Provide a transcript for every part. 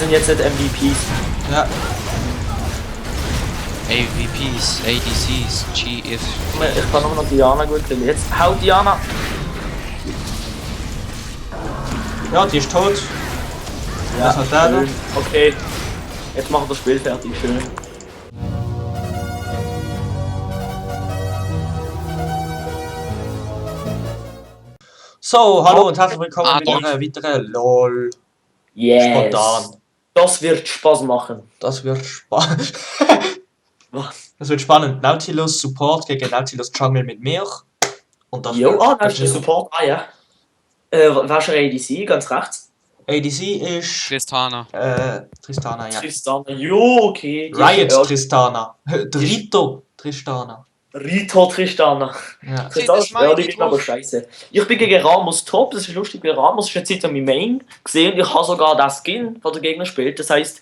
sind jetzt nicht MVPs. Ja. AVPs, ADCs, GF. Ich kann nur noch Diana gut finden. Jetzt hau Diana! Ja, die ist tot. Ja, Was hat der schön. noch? Okay. Jetzt machen wir das Spiel fertig, schön. So, hallo und herzlich willkommen Ah, mit einer weiteren LOL. Yes! Spontan. Das wird Spaß machen. Das wird spannend. Was? Das wird spannend. Nautilus Support gegen Nautilus Jungle mit mir. Und das Jo, wird da ist der Support. Ah ja. War schon ADC, ganz rechts. ADC ist Tristana. Tristana, ja. Tristana, jo, okay. Riot Tristana. Drito Tristana. Rito Tristana. Ja. Das ist ehrlich, aber scheiße. Ich bin gegen Ramos top, das ist lustig, weil Ramos ist jetzt hinter meinem Main gesehen. Ich habe sogar das Skin, den der Gegner spielt. Das heisst,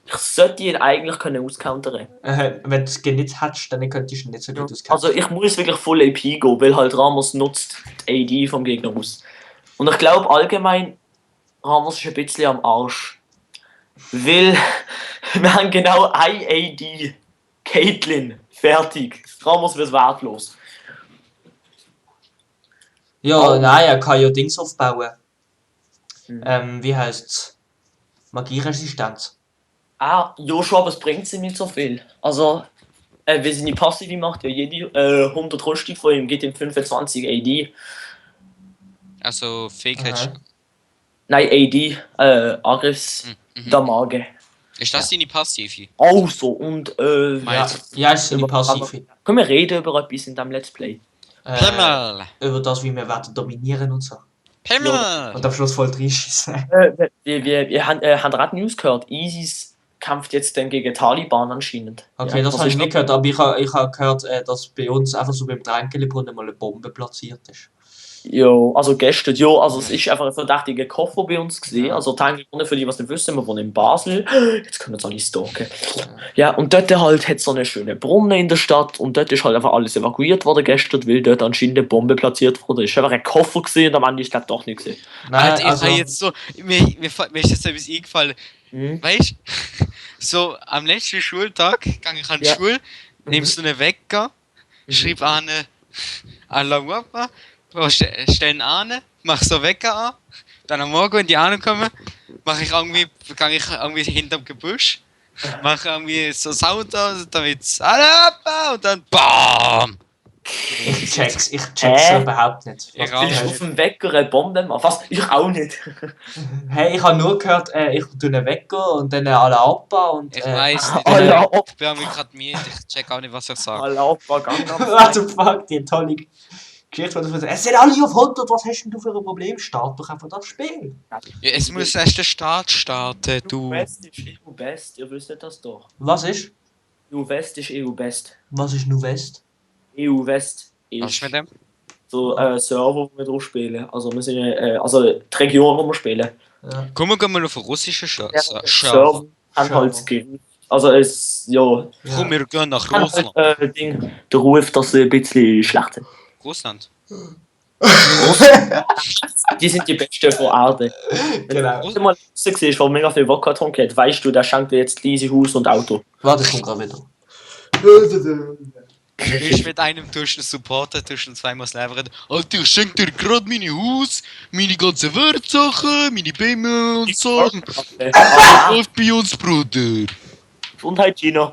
ich sollte ihn eigentlich können auscountern. Wenn du es nicht hättest, dann könntest du ihn nicht so gut auskennen. Also ich muss wirklich voll AP gehen, weil halt Ramos nutzt die AD vom Gegner aus. Und ich glaube allgemein, Ramos ist ein bisschen am Arsch. Weil wir haben genau ein AD. Caitlyn. Fertig. Ramos wird wertlos. Ja, nein, er kann ja Dings aufbauen. Mhm. Wie heißt's? Magieresistenz. Ah, ja schon, aber es bringt sie nicht so viel. Also, weil sie nicht passiv macht, ja jede 100 Rüstung von ihm geht ihm 25 AD. Also Fähigkeit. Nein, AD, Angriffsdamage. Ist das deine Passive? Also, und Ja, Meinst ja, ist seine Passive. können wir reden über etwas in diesem Let's Play? Pimmel! Über das, wie wir werden dominieren und so. Pimmel! Und am Schluss voll reinschießen. Wir haben gerade News gehört, ISIS kämpft jetzt dann gegen Taliban anscheinend. Okay, Ja, das was habe ich ist nicht gehört, aber ich habe gehört, dass bei uns einfach so beim Tränkeli-Brunnen mal eine Bombe platziert ist. Jo, also gestern, jo, also es ist einfach ein verdächtiger Koffer bei uns gesehen. Also Tangelbrunnen, für die, was nicht wissen, wir wohnen in Basel. Jetzt können wir alle stalken. Ja, und dort halt hat so eine schöne Brunnen in der Stadt und dort ist halt einfach alles evakuiert worden gestern, weil dort anscheinend eine Bombe platziert wurde. Ich habe einfach einen Koffer gesehen und am Ende ist das doch nicht gesehen. Nein, Alter, ich habe jetzt so. Mir ist jetzt etwas eingefallen. Weißt du? So, am letzten Schultag gehe ich an die Ja. Schule, nimmst du einen Wecker, schreib an Allahu Akbar, stellen an, mach so Wecker an, dann am Morgen, wenn die ankommen, gehe ich irgendwie hinterm Gebüsch, mache irgendwie so Sound aus, damit es Allahu Akbar und dann BAM! ich check's so überhaupt nicht. Ich Will ich auf dem Wecker eine Bombe machen? Was? Ich auch nicht. Hey, ich habe nur gehört, ich tue einen Wecker und dann alle Abba und... Ich weiß nicht, Allah, ich bin irgendwie gerade müde, ich check auch nicht, was ich sage. Allah, Gangnam What the fuck, die tolle Geschichte, die du erzählst. Es sind alle auf 100, was hast denn du für ein Problem? Start doch einfach das Spiel. Ja, es muss erst der Start starten, du. EU-Best ist EU-Best, ihr wüsstet das doch. Was ist? EU-West ist EU-Best. Was ist Nu West? EU-West Was ist ist mit dem? so Server, wo wir drauf spielen. Also wir sind also die Region, wo wir spielen. Ja. Komm, wir gehen mal auf einen russischen Server. Server haben halt das Gefühl. Also es, ja, Komm, wir gehen nach haben Russland. halt, Ding, der Ruf, dass sie ein bisschen schlecht sind. Russland? Die sind die Besten von Erde. Genau. Wenn du mal siehst, wo mega viel Wodka getrunken hat, weißt du, der schenkt dir jetzt leise Haus und Auto. Warte, ich komm gerade wieder. Du bist mit einem Tuschen Supporter, Tuschen zweimal Slaver. Alter, ich schenk dir gerade meine Haus, meine ganzen Wertsachen, meine Bimmel und so. Läuft bei uns, Bruder. Gesundheit, Gino.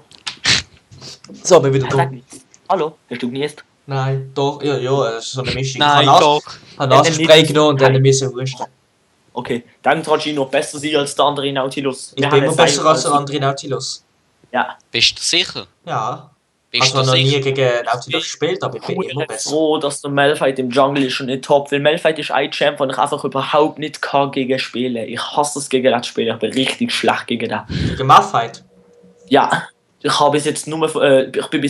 So, bin wieder da. Sag nichts. Hallo, hast du genießt? Nein, doch, ja, es ist so eine Mischung. Nein, ich habe doch. Nasenspray genommen und dann ein bisschen Husten. Okay, dann kann Gino besser sein als der andere Nautilus. Ich Wir bin haben immer eine besser als der Seite- andere Nautilus. Ja. Bist du sicher? Ja. Bist Ich habe du noch nie sicher? gegen Nautilus gespielt, aber ich bin Ich immer bin besser. froh, dass der Malphite im Jungle ist und nicht top, weil Malphite ist ein Champ, den ich einfach überhaupt nicht kann gegen spielen. Ich hasse es gegen das Spielen, ich bin richtig schlecht gegen den. Gegen Malphite? Ja, ich bin bis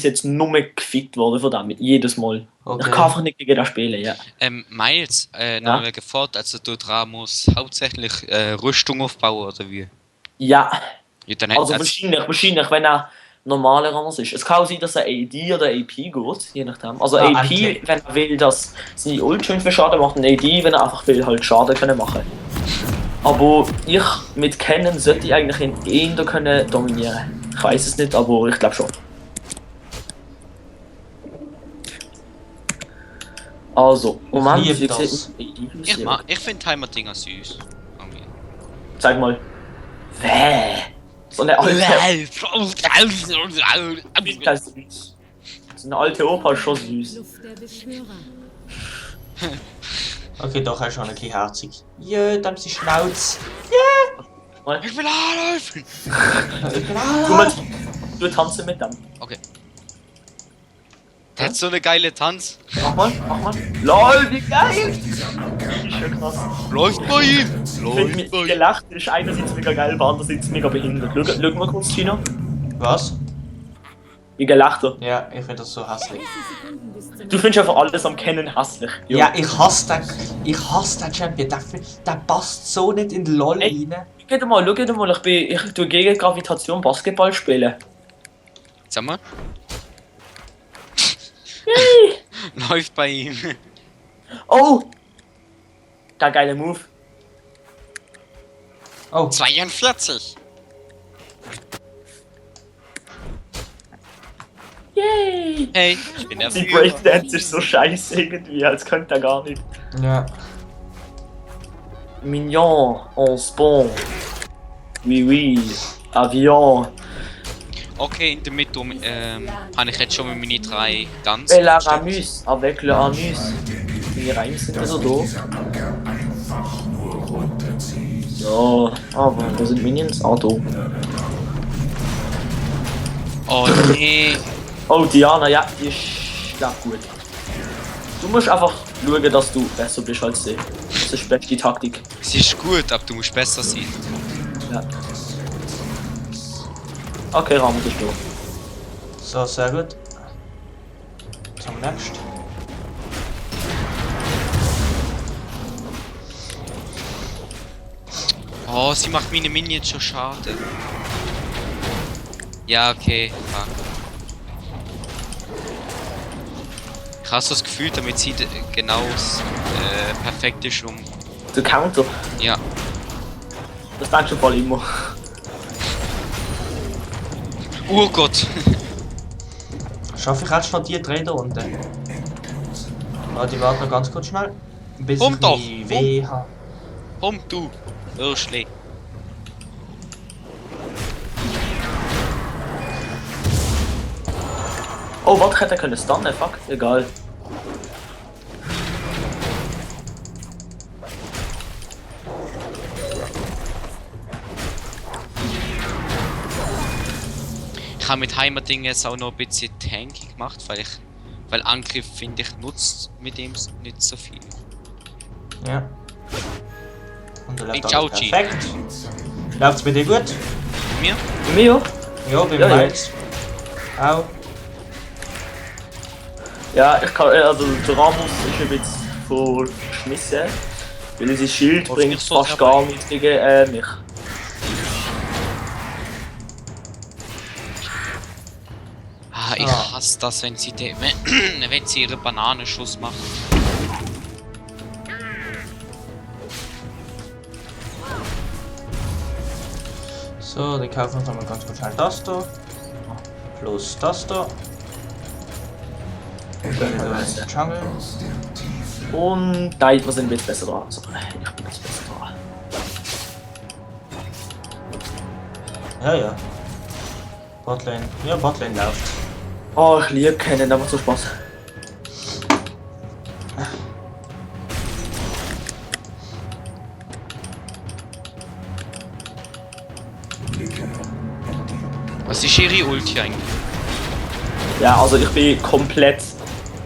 jetzt nur gefickt worden von dem, jedes Mal. Okay. Ich kann einfach nicht gegen das spielen, ja. Miles, noch gefragt, also du muss hauptsächlich Rüstung aufbauen, oder wie? Ja, Ja, dann also wahrscheinlich, wenn er normaler Ramos ist. Es kann auch sein, dass er AD oder AP geht, je nachdem. Also Ja, AP, eigentlich. wenn er will, dass seine Ult schön viel Schaden macht, und AD, wenn er einfach will, halt Schaden können machen. Aber ich mit Kennen sollte ich eigentlich in Inder können dominieren. Ich weiß es nicht, aber ich glaube schon. Also, Moment, liebe wie das. sieht Ich finde Heimatdinger süß. Irgendwie. Sag mal. Wäh. So eine alte. Das ist süß. So eine alte Opa ist schon süß. Luft der Beschwörer. Okay, doch, er ist schon ein bisschen herzig. Ja, dann ist die Schnauze. Ich will anlaufen! Du, mal, du tanzen mit dem. Okay. Der hat so eine geile Tanz. Mach mal, mach mal. LOL, wie geil! Das ist schon krass. Läuft bei ihm! Ich Läuft finde, bei ihm! gelacht ist einerseits mega geil, aber andererseits mega behindert. Schau mal kurz, China. Was? Wie gelacht er. Ja, ich finde das so hässlich. 30 Sekunden bis zum Du findest einfach alles am Kennen hässlich. Jo. Ja, ich hasse den Champion. Der passt so nicht in den LOL Ey. rein. Schau dir mal, ich tue gegen Gravitation Basketball spielen. Sag mal. Läuft bei ihm. Oh! Der geile Move. Oh, 42! Yay! Hey, ich bin der Die Führer. Breakdance ist so scheiße irgendwie, als könnte er gar nicht. ja. Mignon, on spawn. Oui, oui. Avion. Okay, in der Mitte habe ich jetzt schon mal meine 3 ganz. Bella Ramus, avec le anus. Die Reims sind also da. So, aber wo sind Minions? Ah, da. Oh nee. Oh, Diana, ja, die ist glaub, gut. Du musst einfach schauen, dass du besser bist als sie. Das ist die beste Taktik. Es ist gut, aber du musst besser sein. Ja. Okay, Rahmen, das ist durch. So, sehr gut. Zum nächsten. Oh, sie macht meine Minions schon schade. Ja, okay. Fuck. Ich habe so das Gefühl, damit sie genau perfekt ist, um. Der Counter, Ja. das denkst du voll immer. Urgott! Schaffe ich jetzt noch die 3 da unten? Warte, ich warte noch ganz kurz schnell. Bis Komm ich doch, mein Weh habe. Komm du! Würschli! Oh, warte, ich hätte können stunnen, fuck, egal. Ich habe mit Heimatdingen jetzt auch noch ein bisschen tanky gemacht, weil Angriff finde ich nutzt mit dem nicht so viel. Ja. Und du läuft Hey, alles Chauchi. perfekt. Läuft's bei dir gut? Mir? Mio? Ja, bei Ja, mir ja. jetzt. Auch. Ja, ich kann, also der Ramos ist ein bisschen verschmissen. Weil sein Schild Was bringt ist so fast dabei? gar nichts gegen mich. Ah, ich Ah. hasse das, wenn sie wenn sie ihre Bananenschuss macht. So, die kaufen uns nochmal ganz kurz schnell das da. Plus das da. Und dann wieder in den Jungle. Und nein, wir sind jetzt besser dran. Also, ich bin jetzt besser dran. Ja, ja. Botlane. Ja, Botlane läuft. Oh, ich liebe kennen, der macht so Spaß. Was ist ihre Ulti eigentlich? Ja, also ich bin komplett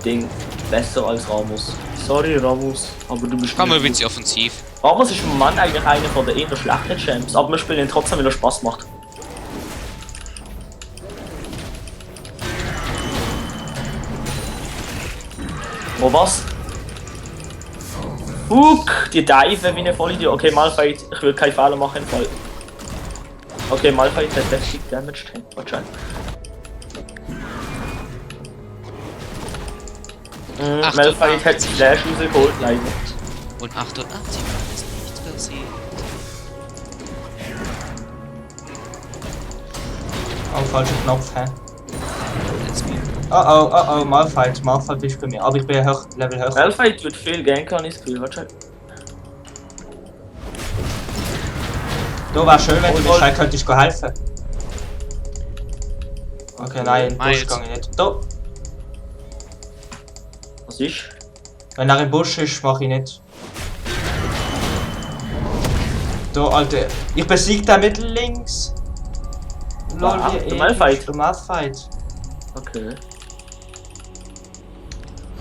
Ding besser als Ramos. Sorry Ramos, aber du bist Kann man, nicht wenn gut. sie offensiv. Ramos ist im Moment eigentlich einer von der eher schlechten Champs, aber wir spielen ihn trotzdem, weil er Spaß macht. Oh was? Fuck, die Dive wie eine Vollidiot. Okay, Malphite, ich will keinen Fehler machen im Fall. Okay, Malphite hat heftig damaged, wahrscheinlich. Achtung, Malphite hat Flash rausgeholt, leider. Und 88 ist nicht für sie. Oh, falscher Knopf, hä? Jetzt bin Oh, Malfight bist bei mir. Aber ich bin Level höher. Malfight wird viel ganken, habe ich das Gefühl. Warte. Du wärst schön, wenn du mir schnell könntest helfen. Okay, nein, in den Busch gehe ich nicht. Da! Was ist? Wenn er im Busch ist, mache ich nicht. Da, Alter. Ich besiege den mit links. Lol, Ah, wie der episch. Malfight. Der Malfight. Okay.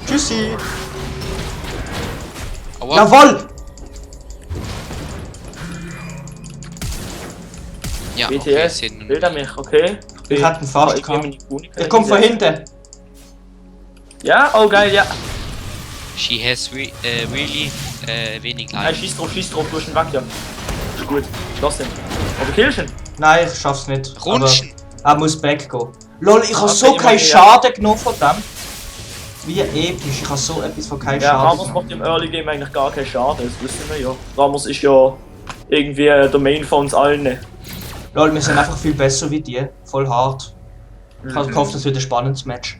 Tschüssi. Aua. Jawoll! Ja, okay, BTS, sind. will er mich, okay. Ich hatte ihn fast ich nehme gehabt. die Unik. Ich komm von hinten. Ja, oh geil, ja. She has really wenig Nein, Life. schieß drauf, du hast ihn weg, ja. Ist gut, lass den. Aber killst ihn? Nein, ich schaff's nicht. Runschen! Aber er muss back gehen. Lol, ich habe Okay, so keinen immerhin, ja. Schaden genommen von dem. Wie episch, ich habe so etwas von keinem Ja, Schaden Ramos genommen. macht im Early Game eigentlich gar keinen Schaden, das wissen wir ja. Ramos ist ja irgendwie der Main von uns allen. Lol, wir sind einfach viel besser wie die. Voll hart. Ich habe gehofft, das wird ein spannendes Match.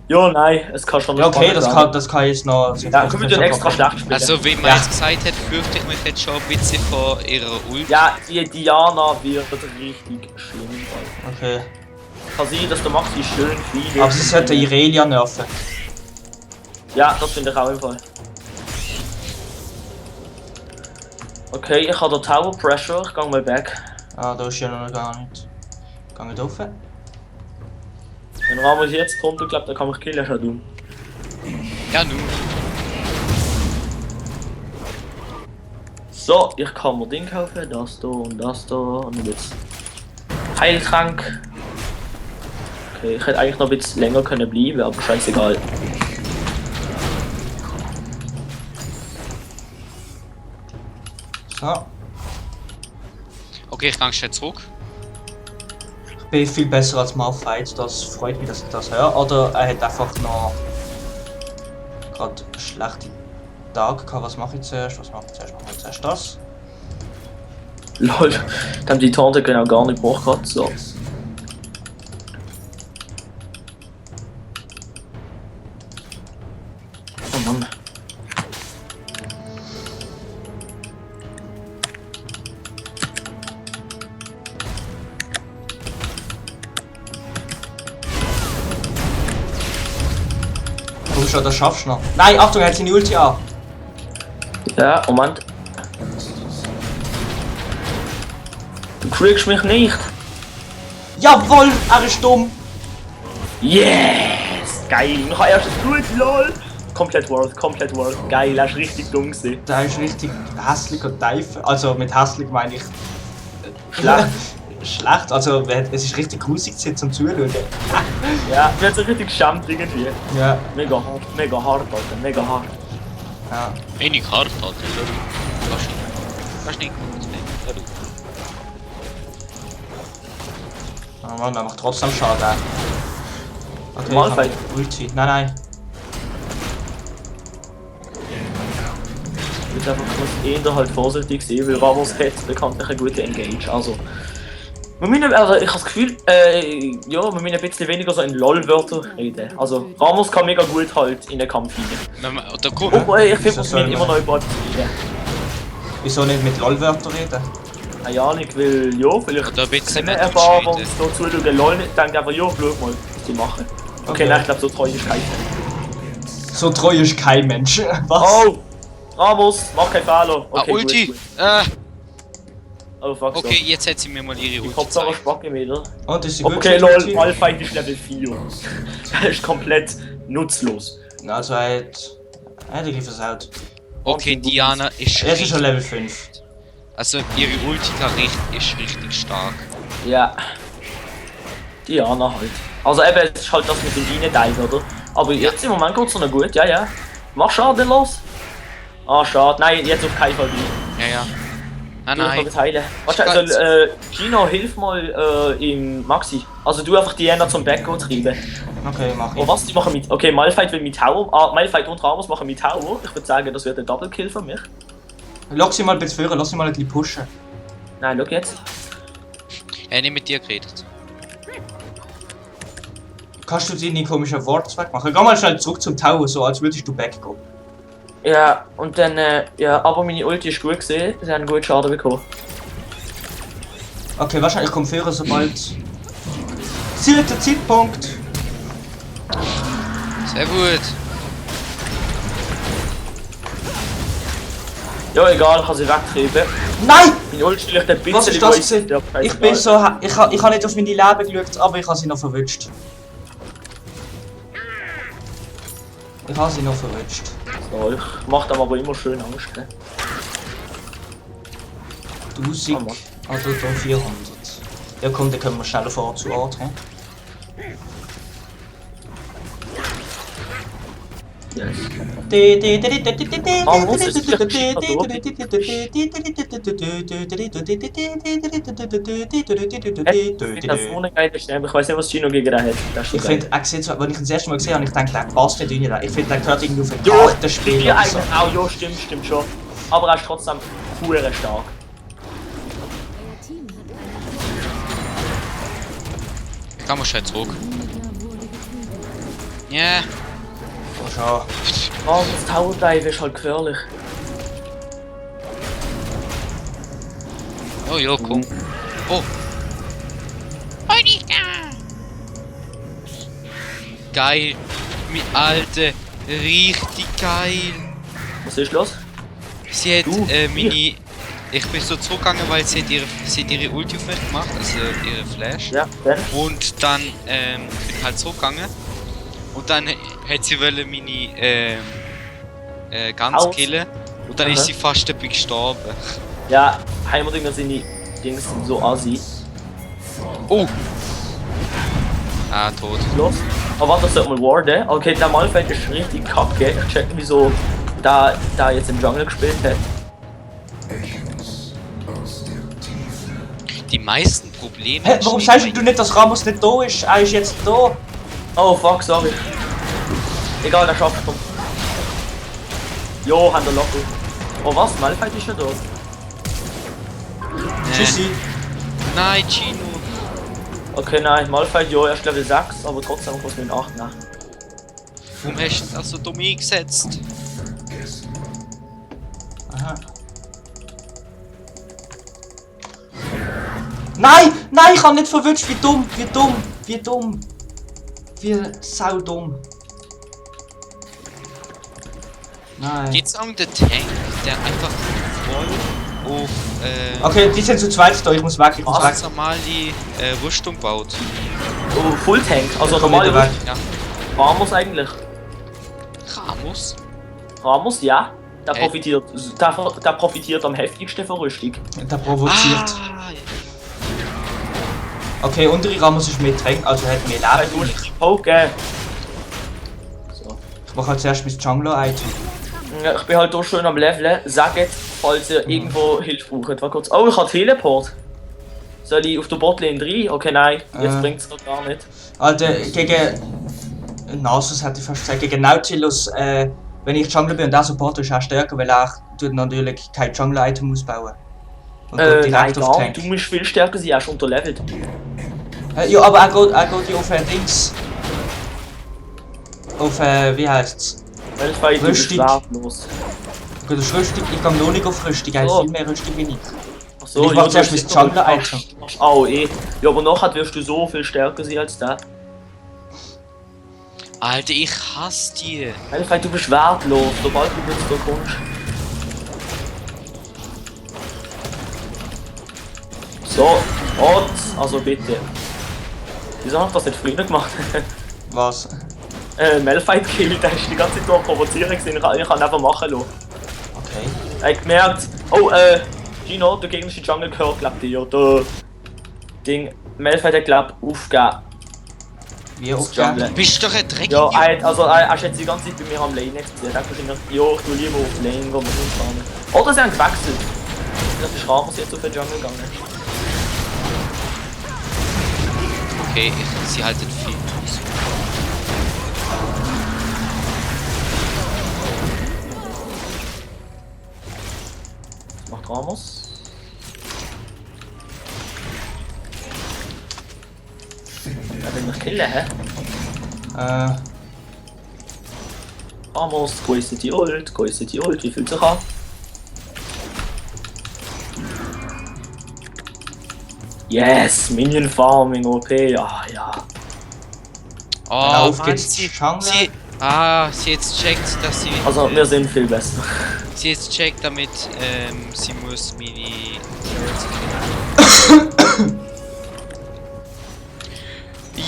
Ja, nein, es kann schon Ja, okay, spannend das werden. kann jetzt noch... Ja, können wir den extra schlecht spielen? Also, wie man Ja. jetzt gesagt hat, fürchte ich mich jetzt schon ein bisschen vor ihrer Ult. Ja, die Diana wird richtig schlimm. Alter. Okay. Kann sein, dass der Maxi schön fliegt. Aber sie sollte Irelia nerven. Ja, das finde ich auch im Fall. Okay, ich habe den Tower Pressure, ich gehe mal back. Ah, da ist ja noch gar nicht. Geh nicht rauf. Wenn Ramos jetzt kommt, ich glaube, dann kann mich killen, schon dumm. Ja, nun. So, ich kann mir Ding kaufen, das da und das da und jetzt Heiltrank. Okay, ich hätte eigentlich noch ein bisschen länger können bleiben, aber scheißegal. So. Okay, ich gehe schnell zurück. Ich bin viel besser als Malfight, das freut mich, dass ich das höre. Oder er hat einfach noch gerade schlechte Tage gehabt. Was mache ich zuerst? Machen wir zuerst das. Lol, dann die Tante genau gar nicht gebraucht hat. So. Oh Mann. Komm schon, das schaffst du noch. Nein, Achtung, er hat seine Ulti an. Ja, Moment. Du kriegst mich nicht. Jawohl, er ist dumm. Yes! Geil! Ich habe erst das Blut, lol! Komplett worth. Geil, er ist richtig dumm gewesen. Der ist richtig hässlich und Teufel. Also mit hässlich meine ich Schlecht. schlecht. Also es ist richtig grusig zum Zuschauen. Ja, mir hat sich richtig geschämt irgendwie. Ja, Mega hart, Alter, mega hart. ja. Wenig hart, Alter. Kannst nicht. Oh Mann, er macht trotzdem Schaden. Okay, Malfight. ich hab Ulti. Nein. Ich würde einfach eher halt vorsichtig sein, weil Ramos hat bekanntlich eine gute Engage. Also, ich habe das Gefühl, ja, wir müssen ein bisschen weniger so in LOL-Wörter reden. Also, Ramos kann mega gut halt in den Kampf rein. Da kommt. Oh, ich finde, Das wir soll müssen man. immer noch über etwas reden. Wieso nicht mit LOL-Wörtern reden? Keine Ahnung, weil, ja, vielleicht Oder ein bisschen kennen mehr ein paar, die Deutsch uns hier zuschauen, LOL nicht, denken einfach, ja, schau mal, was die machen. Okay, nein, ich glaube, so treu ist keiner. So treu ist kein Mensch. Was? Oh! Ramos, mach keinen Fehler. Okay, Ulti! Gut. Oh, fuck, Okay, jetzt hat sie mir mal ihre Die Ulti Kopfsache gezeigt. spacken wieder. Und ist sie Okay, wirklich lol, Ulti? Malfight ist Level 4. Der ist komplett nutzlos. Also er hat den versaut. Okay, Diana ist Er ist schon richtig. Level 5. Also ihre Ulti ist richtig stark. Ja. Diana halt. Also eben, es ist halt das mit dem Bienenteil, oder? Aber jetzt im Moment geht's noch gut, ja. Mach Schaden los. Ah, schade. Nein, jetzt auf keinen Fall rein. Ja. Ich will Nein. noch heilen. Warte, Ich also, Gino, hilf mal im Maxi. Also du einfach die Änder zum Backgo treiben. Okay, mach Oh ich. was, die machen mit... Okay, Malfight will mit Tower... Malfight und Ramos machen mit Tower. Ich würde sagen, das wird ein Double Kill für mich. Lass sie mal ein bisschen führen, lass sie mal ein bisschen pushen. Nein, schau jetzt. Er hat nicht mit dir geredet. Kannst du deine komischen Worte wegmachen? Geh mal schnell zurück zum Tower, so als würdest du backgehen. Ja, und dann, ja, aber meine Ulti ist gut gesehen. Sie haben gut Schaden bekommen. Okay, wahrscheinlich kommt Führer sobald. Zielter Zeitpunkt. Sehr gut. Ja, egal, ich kann sie wegtreiben. Nein! Meine Ulti ist vielleicht ein bisschen Was ist das gewesen? ja, Ich bin so. Ich habe nicht auf meine Leben geschaut, aber ich habe sie noch verwünscht. Ich habe sie noch verwünscht. So, ich mach dem aber immer schön Angst. Ne? 1000 Ah, Mann. oder 400. Ja komm, dann können wir schneller vor zu Ort. Hm? Yes. Das ist ohne geile Stimme. Ich weiß nicht, was Gino gegen den hat. Das ist Ich geil. finde, als ich ihn das erste Mal gesehen habe, ich dachte, der passt nicht in den. Ich finde, der gehört irgendwie auf ein Jo, Kartenspiel ja, oder so. eigentlich auch, ja, stimmt schon. Aber er ist trotzdem cool stark. Ich kann mal schnell zurück. Ja. Oh, schon. Oh, das Tower Dive ist halt gefährlich. Oh ja, komm. Oh. Geil. Mi Alte. Richtig geil. Was ist los? Sie hat Du, meine. Ich bin so zurückgegangen, weil sie hat ihre Ulti auf mich gemacht, also ihre Flash. Ja, dann? Und dann bin ich halt zurückgegangen. Und dann hat sie wollen meine Gans Aus. killen. Und dann Aha. ist sie fast dabei gestorben. Ja, Heimatdinger sind die Dings sind so assi. Oh! Ah, tot. Los. Aber warte, das sollte mal warden. Okay, der Malfeld ist richtig kacke. Ich check wieso da jetzt im Jungle gespielt hat. Die meisten Probleme. Hä, warum sagst du nicht, dass Ramos nicht da ist? Er ist jetzt da. Oh fuck, sorry. Egal, der schafft es. Jo, hat er locker. Oh was, Malfeld ist ja da. Tschüssi. Nein, Gino. Okay, nein, Malfeld, jo, erst Level 6, aber trotzdem muss man ihn 8 nehmen. Warum hast du das so dumm eingesetzt? Aha. Nein! Nein, ich habe nicht verwünscht! Wie dumm! Wie dumm! Wie dumm! Wie saudumm! Nein. Geht's um den Tank, der einfach voll auf Okay, die sind zu zweit da, ich muss weg, ich muss weg. ganz normale Rüstung baut. Oh, Full Tank, also Ich komm normale wieder weg. Ja. Ramos eigentlich. Ramos? Ramos, ja. Der Ey. der profitiert am heftigsten von Rüstung. Der provoziert. Ah, Okay, untere Ramos ist mit drin, also hat mehr Du Leben. musst dich poken. So. Ich mache halt zuerst mein Jungler-Item. Ja, ich bin halt auch schön am Leveln. Sagt, falls ihr irgendwo Hilfe braucht. Warte kurz. Oh, ich habe Teleport. Soll ich auf der Botlane 3? Okay, nein. Jetzt bringt es noch gar nicht. Alter, gegen Nasus hätte ich fast gesagt, gegen Nautilus, wenn ich Jungler bin und der Support ist auch stärker, weil er tut natürlich kein Jungler-Item ausbauen. Und geht Nein, direkt auf gar Tank. nicht. Du musst viel stärker sein, er ist unterlevelt. Ja, aber er geht ja auf Dings. Auf, wie heißt's? Weltweit du bist Rüstung. wertlos. Er geht auf Rüstung, ich gehe noch nicht auf Rüstung, er hat So. viel mehr Rüstung wie ich. Achso, Ich mach zuerst mein Jungler-Item. Oh, eh. Ja, aber nachher wirst du so viel stärker sein als der. Alter, ich hasse die. Weltweit du bist wertlos, sobald du jetzt da kommst. So, und, also bitte. Wieso hat das nicht früher gemacht? Was? Malphite Kill, der ist die ganze Zeit nur provozieren gewesen. Ich kann einfach machen lassen. Okay. Er hat gemerkt, oh, Gino, der gegnerische Jungle gehört, glaubt dir, der Ding, Malphite hat, glaubt, aufgegeben. Wie Das aufgegeben? Jungle. Bist du doch ein Dreck. Ja, er ist jetzt die ganze Zeit bei mir am Lane gesehen. Er hat wahrscheinlich, ja, ich tu lieber auf Lane, wo wir hinfahren. Oder sie haben gewechselt. Vielleicht ist Ramos jetzt auf den Jungle gegangen. Okay, sie halten viel aus. Was macht Ramos? Er will mich killen, hä? Vamos, grüße die Ult, wie fühlt sich an? Yes, Minion Farming OP, ja, ja. Oh, auf Mann, geht's, sie Jungle. jetzt checkt, dass sie... Also, wir sind viel besser. Sie jetzt checkt damit, sie muss meine...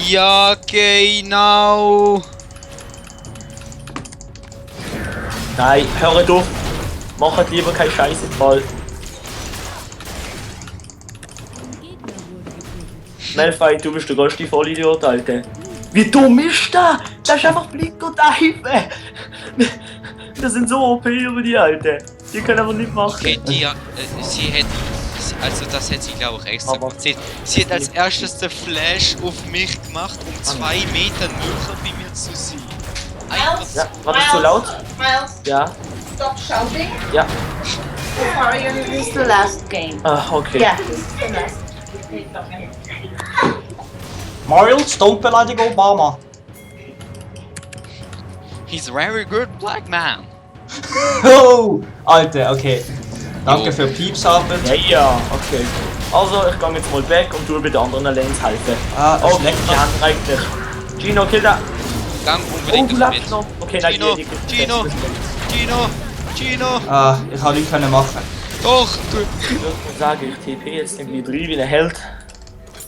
Ja, genau. Nein, hört auf. Macht lieber keinen Scheiß im Fall. Malphite, du bist der größte Vollidiot, Alter. Wie dumm ist der? Der ist einfach blind und Dive. Wir sind so OP über die Alter. Die können aber nicht machen. Okay, sie hätte... Also das hätte sie glaube ich extra Aber- gemacht. Sie hat als erstes den Flash auf mich gemacht, um 2 Meter näher bei mir zu sein. Einfach Ja, war das zu laut? Miles, Ja, stop shouting. ja. Sorry, this is the last game. Ah, okay. Yeah, this is the last. Okay. Miles, don't beleidige Obama. He's a very good black man. Oh, Alter, okay. Danke für Piepsabend. Ja, ja, okay. Also, ich gehe jetzt mal weg und tu bei den anderen Lanes helfen. Ah, Oh, schlecht. die Hand reicht nicht. Gino, kill da. Gang Oh, unbedingt du auf lebst mit. noch. Okay, nein, Gino, die Gino, Gino, Gino. Ah, ich habe nichts können machen. Doch, du. Ich würde mal sagen, ich TP jetzt irgendwie 3 wie ein Held.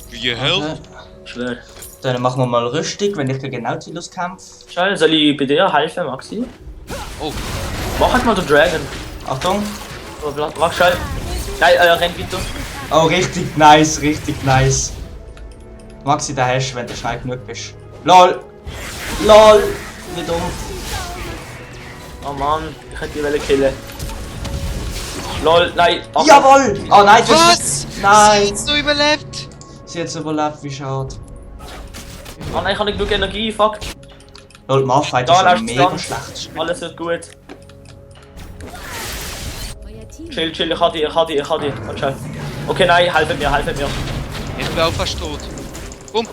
Wie Hell? Ich schwör. Dann machen wir mal rüstig, wenn ich gegen Nautilus kämpfe. Schau, soll ich bei dir helfen, Maxi? Oh, Mach halt mal den Dragon. Achtung. Mach schnell. Nein, renn weiter. Oh, richtig nice, richtig nice. Maxi, den hast du, wenn du schnell genug bist. LOL! LOL! Wie dumm. Oh Mann, ich hätte die Welle killen. Lol, nein. Ach, Jawohl! Oh nein, das was? ist... Nein! Sie hat's noch überlebt? Sie hat es überlebt, wie schade. Oh nein, ich habe nicht genug Energie, fuck. LOL, Malphite Da ist ja lässt mega dran. schlecht. Alles wird gut. Chill, chill, ich hab die. Warte schnell. Okay, nein, helfen mir. Ich bin auch fast tot. Bumm.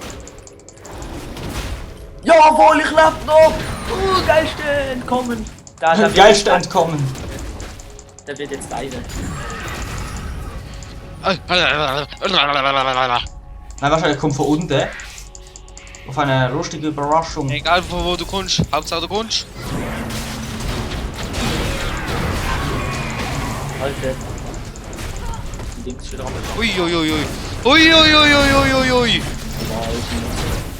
Jawohl, ich lebe noch! Geilste entkommen! Der wird Geilste jetzt- entkommen. Der wird jetzt leiden. Nein, wahrscheinlich kommt von unten. Auf eine lustige Überraschung. Egal von wo du kommst, Hauptsache du kommst. Alter. Die Dings ist wieder am Uiuiuiui. Uiuiuiuiui.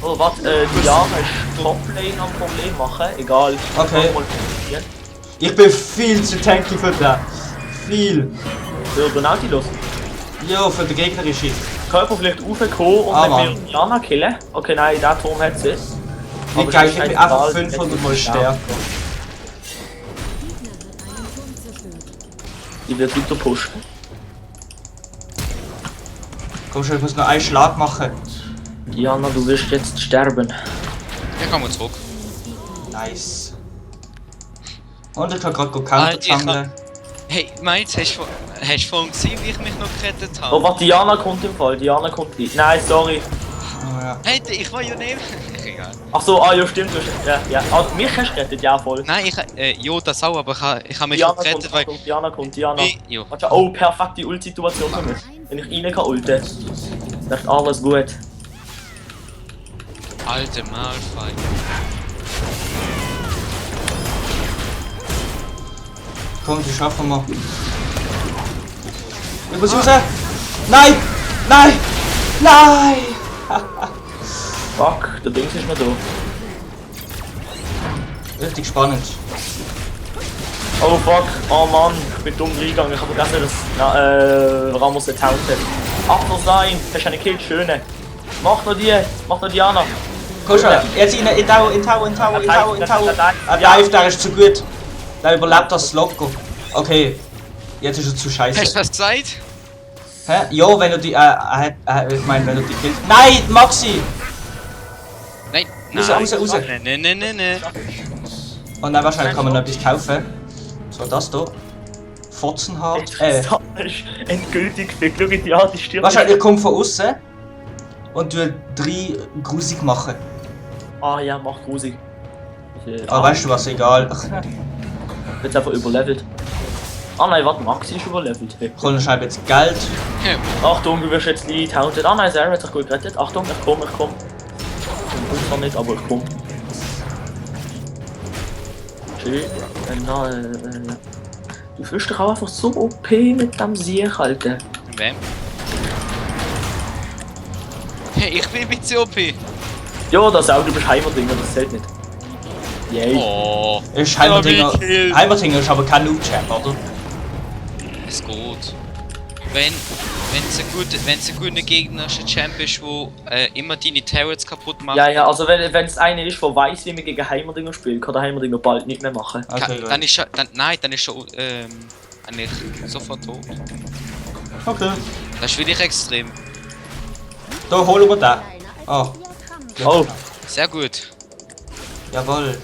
Oh, warte, Diana ist Toplane am Problem machen. Egal. Okay. Mal probieren. Ich bin viel zu tanky für den. Viel. Für den Nautilus. Ja, für den gegnerischen. Körper vielleicht raufkommen und Ah, dann Mann. wir Diana killen. Okay, nein, der Turm hat sie. Wie geil, ich bin einfach 500 Mal stärker. Die wird weiter pushen. Komm schon, ich muss noch einen Schlag machen. Diana, du wirst jetzt sterben. Ich komm mal zurück. Nice. Und ich kann gerade Alter, Counter ich hab- jungeln. Hey, meinst du, hast du vorhin gesehen, wie ich mich noch gerettet Oh, habe? warte, Diana kommt im Fall. Diana kommt nicht. Nein, sorry. Oh, ja. Hey, ich war ja neben. Egal. Ach so, ah ja, stimmt. Du hast, ja. Ah, mich hast du gerettet, ja, voll. Nein, ja, das auch, aber ich habe mich Diana schon gerettet, weil. Diana kommt, Diana. Wie, jo. Warte, oh, perfekte Ult-Situation für mich. Wenn ich rein kann ulten, ist echt alles gut. Alter Malphite. Komm, die schaffen wir. Ich muss raus! Nein! Nein! Nein! Fuck, der Dings ist noch da. Richtig spannend. Oh fuck, oh Mann, ich bin dumm reingegangen. Ich habe vergessen, dass Ramos jetzt haut hat. Ach, was sein, hast du eine Kill, schöne. Mach noch Diana. Komm schon, jetzt in Tau. Er dive, der ist zu gut. Der überlebt das locker. Okay, jetzt ist er zu Hast scheiße. du das gesagt? Hä? Ja, wenn du die, ich meine, wenn du die killst. Nein, Maxi! Nein, Raus, nein. raus, raus. Nein. Und dann wahrscheinlich kann man noch etwas kaufen. So, das hier. Fotzenhaar. Das ist endgültig gefickt. Ja, die stirbt. Wahrscheinlich kommt von außen und du 3 grusig machen. Ah ja, macht grusig. Aber weißt du was, egal. Jetzt einfach überlevelt. Ah nein, warte, Maxi ist überlevelt. Hey. Komm, ich schreibe jetzt Geld. Achtung, du wirst jetzt nicht taunted. Ah nein, Sarah hat sich gut gerettet. Achtung, ich komm. Ich will zwar nicht, aber ich komm. Chill. Du fühlst dich auch einfach so OP mit dem Sieg, Alter. Wem? Hey, ich bin ein bisschen OP. Ja, das auch, du bist Heimerdinger, das zählt nicht. Yay. Oh. Ist Heimerdinger. Ja, wie cool. Heimerdinger ist aber kein Noob-Champ, oder? Es geht. Wenn's ein guter gegnerischer Champ ist, wo immer deine Turrets kaputt macht, Ja, also wenn es einer ist, der weiß, wie man gegen Heimerdinger spielt, kann der Heimerdinger bald nicht mehr machen. Okay, gut. dann ist er, dann ist er eigentlich sofort tot. Okay. Das ist wirklich extrem. Da holen wir den. Ah. Oh, Sehr gut. Jawohl.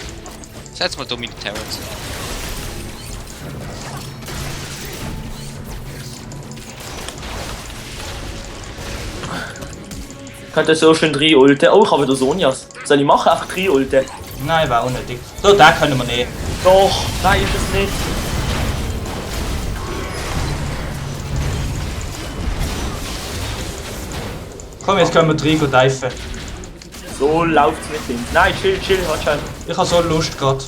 Setz mal Dominic Terrence. könnte so schön 3 Ulte. Oh, ich habe wieder Sonjas. Soll ich machen? Einfach 3 Ulte. Nein, war unnötig. Da, den können wir nehmen. Doch, nein, ist es nicht. Komm, jetzt können wir 3 diven. So läuft's mit ihm. Nein, chill, hat schon. Ich habe so Lust gerade.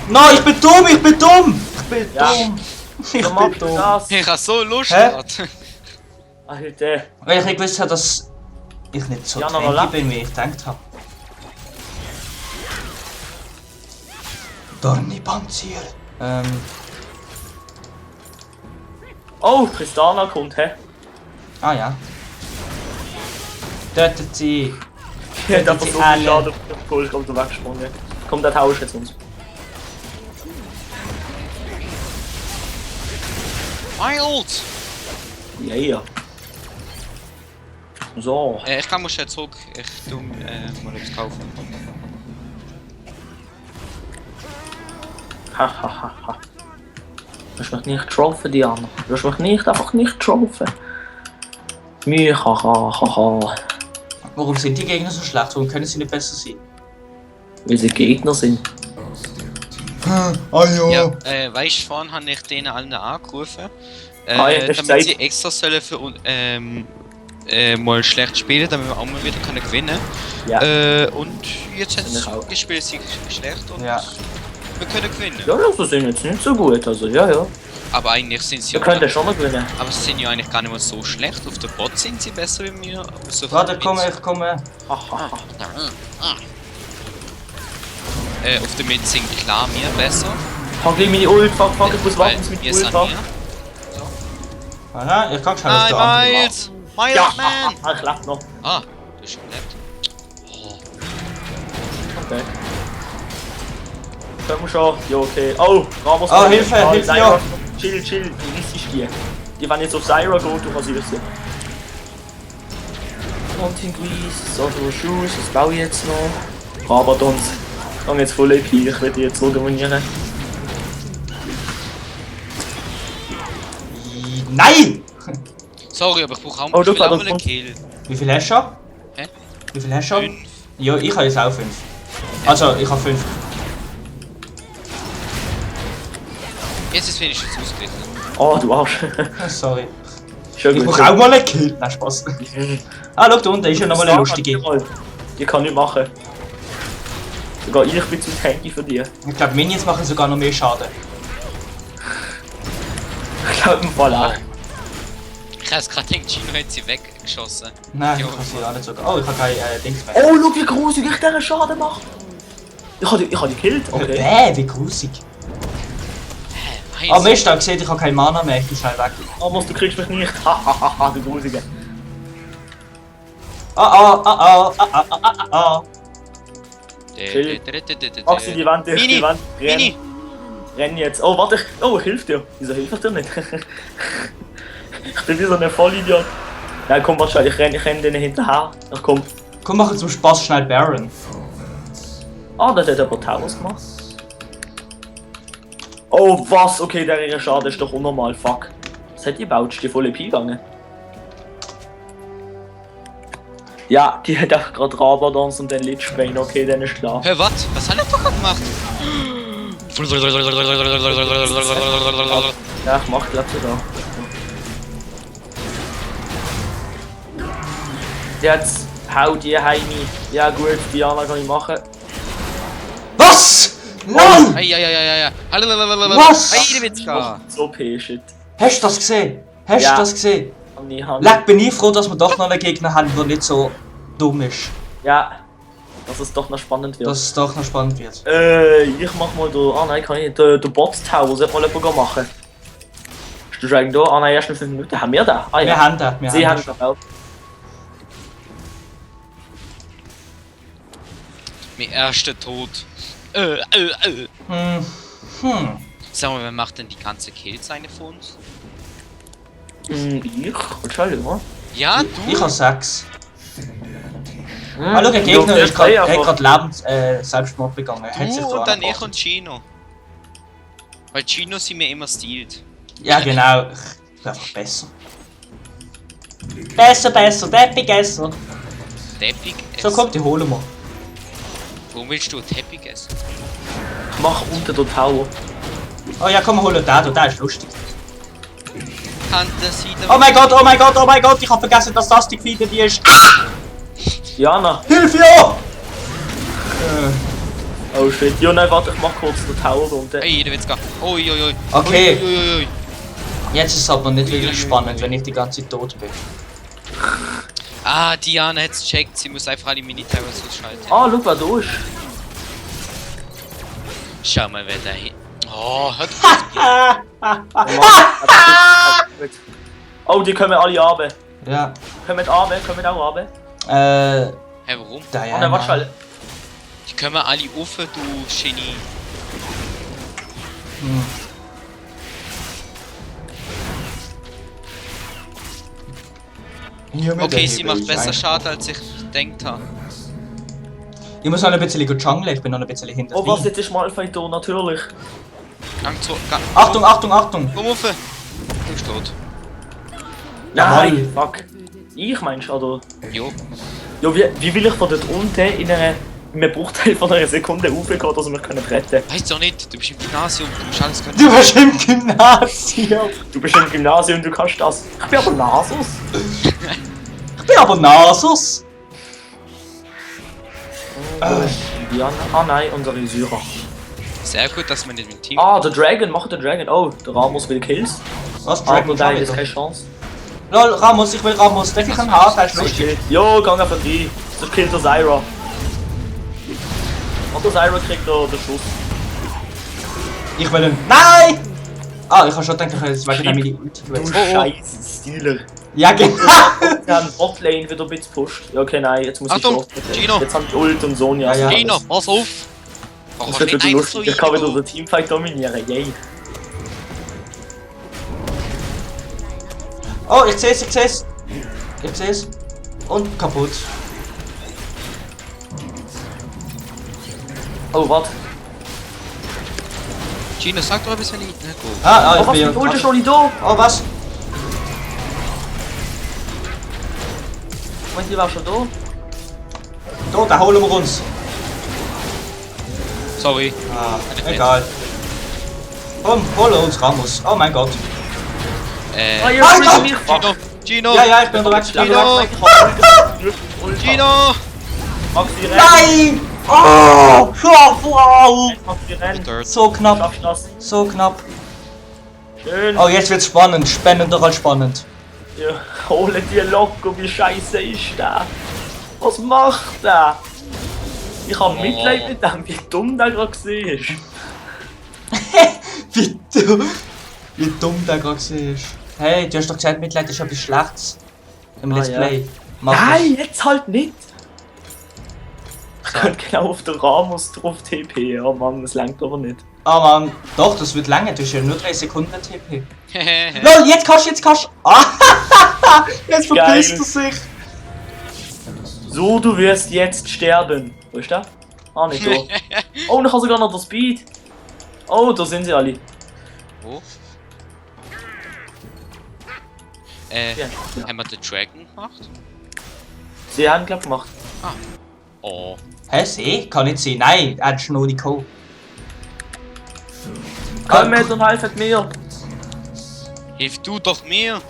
Nein, ich bin dumm, ich bin dumm! Ich bin Ja. dumm! Ich So bin macht dumm. das. Ich hab so Lust Hä? gehabt. Alter. Weil ich gewusst habe, dass ich nicht so Ja, noch tanky mal bin, wie ich gedacht habe. Dorni Panzer. Oh, Tristana kommt, hä? Ah ja. Tötet sie. Der hat einfach so viel alle. Schaden auf den Gold, kommt er weggesprungen. Komm, der tauscht jetzt uns. Wild! Ja, ja. So. Ich kann mal schnell zurück. Ich tu mal etwas kaufen. Hahaha. Du hast mich nicht getroffen, Diana. Du hast mich einfach nicht getroffen. Hahaha. Warum sind die Gegner so schlecht? Warum können sie nicht besser sein? Weil sie Gegner sind. Ah ja. Ja, weißt du, vorhin habe ich denen allen angerufen, Ah, ja, das damit zeigt- sie extra sollen für mal schlecht spielen, damit wir auch mal wieder können gewinnen. Ja. Und jetzt haben Finde ich auch. sie gespielt, sie schlecht und Ja. wir können gewinnen. Ja, das sind jetzt nicht so gut, also ja. Aber eigentlich sind sie Wir können schon noch gewinnen. aber sie sind ja eigentlich gar nicht mal so schlecht. Auf der Bot sind sie besser wie mir. Aber so Warte, mit- ich komme. Hahaha. Auf der Mid sind klar mir besser. Fuck, gleich meine Ult, fuck, ich muss Weil warten, bis wir meine Ult sind fuck. mir. Aha, ich kann schnell auf Nein, der anderen machen. Miles! Miles, Ja, man! ich lebe noch. Ah, du hast schon gelebt. Okay. Können wir schon? Ja, okay. Oh, Ramos. Oh, Hilfe, Hilfe, Zyra. ja. Chill, die riesig die. Die werden jetzt auf Zyra gehen, du kannst sie. Mountain Grease, Sodor Shoes, was baue ich jetzt noch? Rabadons. Ich habe jetzt voll EP, ich werde die jetzt so dominieren. Nein! Sorry, aber ich brauche auch Oh, du, ich will auch Vater, mal einen komm. Kill. Wie viel hast du schon? Hä? Wie viel hast du schon? 5. Ja, ich habe jetzt auch 5. Also, ich habe 5. Jetzt ist wenigstens ausgeglichen. Oh, du Arsch. Sorry. Schon Ich gut. brauche auch mal einen Kill. Nein, Spaß. Ah, schau, da unten ist ja nochmal eine lustige. Die kann nicht machen. Sogar ich bin zu tanky für die. Ich glaube, Minions machen sogar noch mehr Schaden. Ich glaube im Fall auch. Ich habe gerade gedacht, Gino hat sie weggeschossen. Nein, Jo. ich kann sie auch nicht sogar. Oh, ich habe keine Dings mehr. Oh, schau wie grusig ich diesen Schaden mache. Ich habe die gekillt. Okay. Wie grusig. Miles. Ah, Mist, ich sehe, ich habe keine Mana mehr. Ich bin schnell weg. Amos, du kriegst mich nicht. Hahaha, du Grusige. Chill. Maxi, die Wand, Mini, die Wand. Mini! Renn jetzt. Oh, warte. Oh, ich hilf dir. Wieso hilft ich dir nicht? Ich bin wie so ein Vollidiot. Nein, komm, wahrscheinlich. Ich renn denen hinterher. Ach komm. Komm, machen zum Spaß schnell Baron. Ah, das hat aber Towers gemacht. Oh, was? Okay, der ihre Schaden ist doch unnormal. Fuck. Was hat die gebaut? Ist die volle Pi gegangen? Ja, die hat auch gerade Rabadons und den Lich Bane, okay, dann ist klar. Hä, was hat er doch gemacht? Ja, ich mach glaub sogar. Jetzt hau die Heimi. Ja gut, Diana kann ich machen. Was? Nein! Ja. Was? Heidewitzka. So P-Shit. Hast du das gesehen? Hast Ja. du das gesehen? Hand. Leck, bin ich froh, dass wir doch noch einen Gegner haben, der nicht so dumm ist. Ja, dass es doch noch spannend wird. Dass es doch noch spannend wird. Ich mach mal da. Ah nein, kann ich nicht. Der Bot Tower sollte mal jemand machen. Ist der Dragon da? Ah nein, erst in 5 Minuten. Haben wir da? Ah Wir ja. haben den, wir Sie haben haben den. das auch. Mein erster Tod. Sag mal, wer macht denn die ganze Kills eine von uns? Ich? Entschuldigung. Ja, Ich du? habe 6. Ah, schau, der Gegner ist gerade Lebens Selbstmord begangen. Er hat sich Du da und dann ich angepasst. und Chino. Weil Chino sie mir immer stiehlt. Ja, genau. Ich bin einfach besser. Besser, Teppich besser. Teppich So, essen. komm, die holen wir. Warum willst du Teppich essen? Ich mach unter den Tower. Oh ja, komm, wir holen den, der ist lustig. Kann das sie Oh mein Gott, ich hab vergessen, dass das die Fiete die ist. Diana. Hilfe, ja! Oh shit. Ja nein, warte, ich mach kurz den Tower runter. Ey, der Witzka. Uiuiui. Okay. Uiuiui. Jetzt ist es aber nicht wirklich spannend, wenn ich die ganze Zeit tot bin. Ah, Diana hat's checkt. Sie muss einfach alle Mini-Towers ausschalten. Ah, schau, wer da ist. Schau mal, wer da hin. Oh, hört Oh, die kommen alle runter. Ja. Kommen auch runter. Hä, warum? Oh nein, Diana. warte schnell. Die können wir alle ufe, du Genie. Okay, sie macht besser Schaden, als ich gedacht habe. Ich muss noch ein bisschen jungeln, ich bin noch ein bisschen hinter. Oh was, jetzt ist Malphite da, natürlich. Gang zu. Gang. Achtung, Achtung, Achtung! Komm ufe. Du bist tot. Nein, fuck. Ich meinst oder? Jo. Ja, wie will ich von dort unten in einem Bruchteil von einer Sekunde raufgehen, dass wir mich retten können? Weißt du nicht, du bist im Gymnasium, du musst alles können. Du bist im Gymnasium! Du bist im Gymnasium, du kannst das. Ich bin aber Nasus. Ich bin aber Nasus! Diana. Ah nein, unsere Syrer. Sehr gut, dass man nicht mit dem Team. Ah, der Dragon, mach den Dragon. Oh, der Ramos will Kills. Was, Aber Dragon der schon ist wieder? keine Chance. Lol, Ramos, ich will Ramos. Darf ich einen haben? Der ist lustig. Okay. Jo, gang einfach rein. Das killt der Zyra. Und der Zyra kriegt den Schuss. Ich will ihn. Nein! Ah, ich hab schon gedacht, ich hätte es wegen der Mini Ulti Du gewählt. scheiß Stealer. Ja, genau! Wir haben Botlane wieder ein bisschen gepusht. Ja, okay, nein, jetzt muss Achtung, ich Gino. Jetzt haben die Ult und Sonja. Ja, ja. Gino, pass auf! Warum Das hast wird du wieder nicht lustig. Ich kann wieder so den Teamfight dominieren. Yay. Oh, ich seh's, ich seh's. Ich seh's. Und kaputt. Oh, warte. Gino, sag doch ein bisschen nicht. Na gut. Ah, Oh, ich was? bin Die Ult ist ja. noch nicht da. Oh, was? Ich meine, die war schon da. Da, da holen wir uns. Sorry. Ah, egal. Komm, holen uns Ramos. Oh mein Gott. Ah, ja, Mein das Gott! ist nicht. Gino! Gino! Ja, ja, ich bin unterwegs. Gino! Gino! Magst du die rennen? Nein! Oh! Wow! Magst du die rennen? So knapp, Schaffst du das? so knapp. Schön. Oh, jetzt wird's spannend. Spannender als spannend. Ja, hole dir Loco, wie scheiße ist der? Was macht der? Ich hab Mitleid mit dem, wie dumm der gerade war. Wie dumm der gerade war. Hey, du hast doch gesagt, Mitleid ist etwas Schlechtes. Im Let's ja. Play. Mach Nein, jetzt halt nicht! Ich könnte genau auf den Ramos drauf TP, oh Mann, das langt aber nicht. das. Ah Mann, doch, das wird lange. Du hast ja nur 3 Sekunden TP. Hehehe. LOL, jetzt kannst du. Ah, jetzt verpisst Geil. er sich. So, du wirst jetzt sterben. Wo ist der? Ah, nicht da. Oh, und ich habe sogar noch den Speed. Oh, da sind sie alle. Wo? Ja. Haben wir den Dragon gemacht? Sie haben glaub gemacht. Oh. Hä, sie? Kann nicht sehen. Nein, er hat schon noch nicht gekommen. Kommt und helft mir! Hilf du doch mir!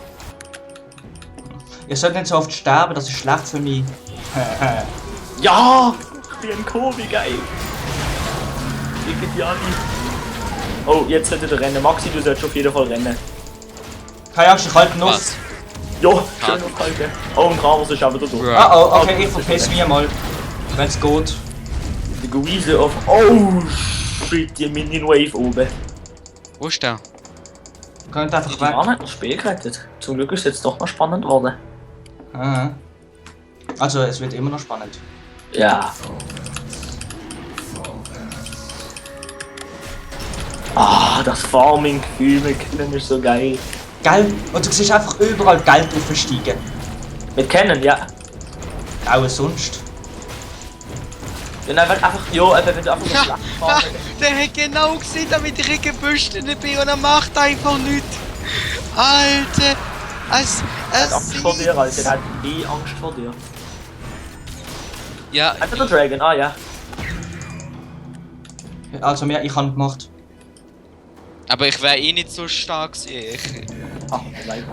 Ihr sollt nicht so oft sterben, das ist schlecht für mich. Ja! Ich bin ein Kobi, geil! Ich die alle. Oh, jetzt sollte der rennen. Maxi, du solltest auf jeden Fall rennen. Keine Angst, ich halte noch. Was? Jo, schön aufhalten. Oh, und Ramos ist auch wieder durch. Ah oh, okay, ich verpiss mich mal. Wenn's geht. Die Guise auf. Oh, shit, die Minion Wave oben. Wo ist der? Könnt einfach Die waren weg. nicht das Spiel gerettet. Zum Glück ist es jetzt doch mal spannend geworden. Aha. Also, es wird immer noch spannend. Ja. Ah, das Farming-Gefühl mit Kennen ist so geil. Geld. Und du siehst einfach überall Geld aufsteigen. Mit Kennen, ja. Auch sonst. Wenn einfach, jo, wenn du einfach so Ja, schlecht farmst. der hat genau gesehen, damit ich gebüstet bin und er macht einfach nichts. Alter, Er hat Angst vor dir, Alter. Er hat eh Angst vor dir. Ja, Einfach der Dragon, ah ja. Also, mehr, ich habe gemacht. aber ich wäre eh nicht so stark gewesen. Ach, leider.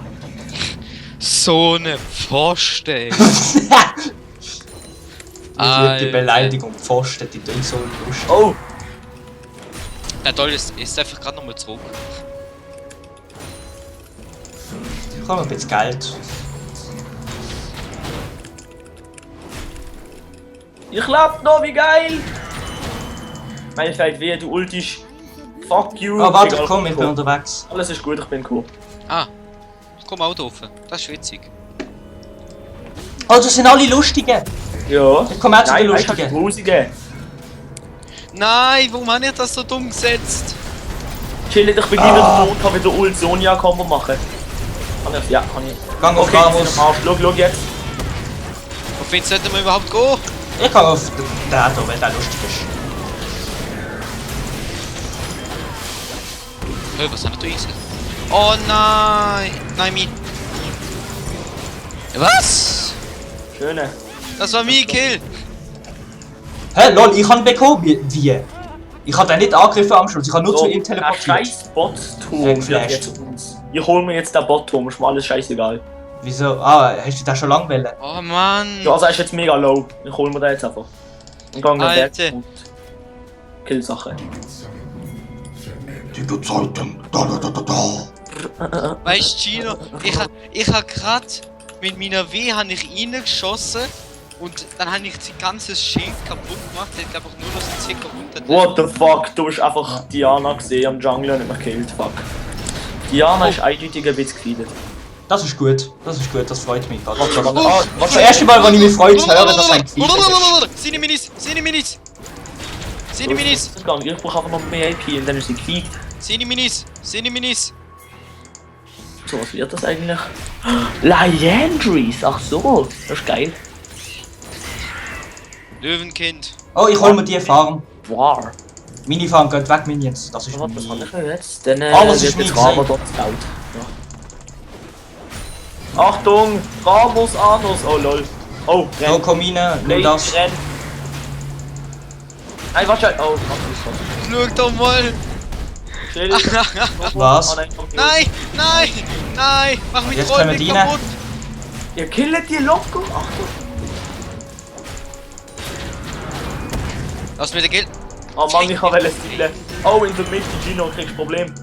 So ne Pfosten. Die Beleidigung Pfosten, die tun so lustig. Oh! Der Doll ist einfach gerade nochmal zurück. Ich habe ein bisschen Geld. Ich lebe noch, wie geil! Meine Feld weh, du ultisch. Fuck you. Oh, warte, Egal, komm, ich bin cool. unterwegs. Alles ist gut, ich bin cool. Ah, ich komme auch offen. Das ist witzig. Oh, das sind alle Lustige. Ja. Ich komme auch zu den Nein, einfach Lustigen. Grusige. Nein, warum habe ich das so dumm gesetzt? Chill, ich bin gleich wieder tot, kann wieder Ult Sonja Combo machen. Kann ich? Ja, kann ich. Gang auf Okay, Ramos. schau jetzt. Auf wen sollten wir überhaupt gehen? Ich kann auf den da, wenn der lustig ist. Hey, was haben wir da eingesetzt? Oh nein! Nein, mi. Was? Schöne. Das war mein Kill! Hä, lol, ich habe ihn bekommen. Wie? Ich habe den nicht angegriffen am Schluss, ich habe nur zu ihm der teleportiert. scheiß Bot-Turm wird Geflasht. jetzt uns. Ich hol mir jetzt den Bot-Turm, ist mir alles scheißegal. Wieso? Ah, hast du den schon lange wollen? Oh Mann! Ja, also er ist jetzt mega low. Ich hol mir den jetzt einfach. Und gang dann Alter. weg und Kill-Sache. Die Gezeiten. Da. Weißt du, Gino, ich hab grad mit meiner W hab ich reingeschossen und dann habe ich sein ganzes Schild kaputt gemacht. Der hat glaub ich nur noch so circa unter What the fuck? Du hast einfach Diana gesehen am Jungle und nicht mehr gekillt. Fuck. Diana ist eindeutig ein bisschen gefeedet. Das ist gut, das freut mich. Das Warte, warte, ist warte. das erste Mal, wenn ich mich freue, zu hören, dass ein Gefeed ist. Seine Minis! Seine Minis! Seine Minis! Das ist gar nicht. Ich brauche einfach noch mehr AP und dann ist sie gefeedet. Seine Minis! Seine Minis! So, was wird das eigentlich? Liandries! Ach so, das ist geil. Löwenkind! Oh, ich hol mir die Farm. War. Mini-Farm geht weg, Minions. Das ist Was kann meine. ich denn jetzt? Dann Alles ist wird jetzt mein Rama Sein. dort gebaut. Ja. Achtung! Ramos Anus! Oh lol. Oh, So, renn. komm rein, nimm Nein, das. renn. Nein, warte. Oh, was ist Schau doch mal! das? Chill. Was? Oh, nein, komm, Nein! Nein! Nein! Mach mich Jetzt Troll können wir nicht die rein. kaputt! Ihr killt die locker. Achtung. Lass mir den Geld! Oh Mann, ich habe Stile. Oh, in der Mitte, Gino, kriegst Problem.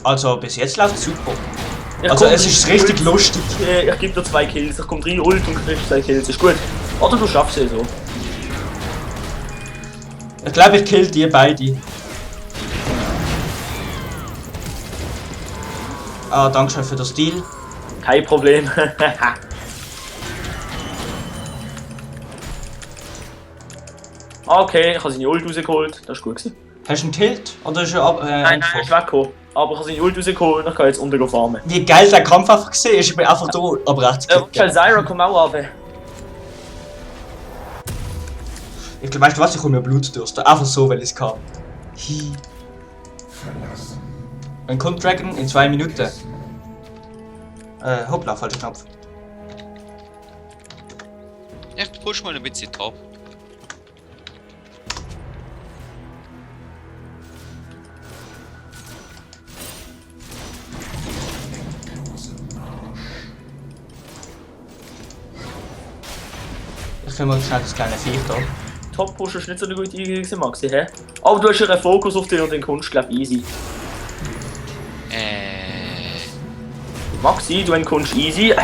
Also bis jetzt läuft es super. Ich Also komm es ist richtig rein, lustig. Ich gebe dir 2 Kills. Ich komm rein, Ult und kriegst 2 Kills. Ist gut. Oder du schaffst es so. Ich glaube, ich kill die beide. Ah, danke schön für das Deal. Kein Problem. Okay, ich habe seine Ult rausgeholt. Das ist gut gewesen. Hast du einen Tilt? Oder ist er ab? Nein, er ist weggekommen. Aber ich habe seine Ult rausgeholt und ich kann jetzt unten farmen. Wie geil der Kampf einfach gesehen ist, ich bin einfach da am rechts geklickt. Zyra, komm auch runter. Ich glaube, weißt du was, ich hol mir Blutdürste. Einfach so, weil ich es kann. Hi. Ein kommt Dragon in 2 Minuten. Hoppla, falscher Knopf. Ich push mal ein bisschen top. Ich will mal schnell das kleine Viech da. Top-Push ist nicht so eine gute Idee gewesen, Maxi, hä? Aber du hast ja einen Fokus auf dich und den Kunst, glaub easy. Maxi, du Kunst easy.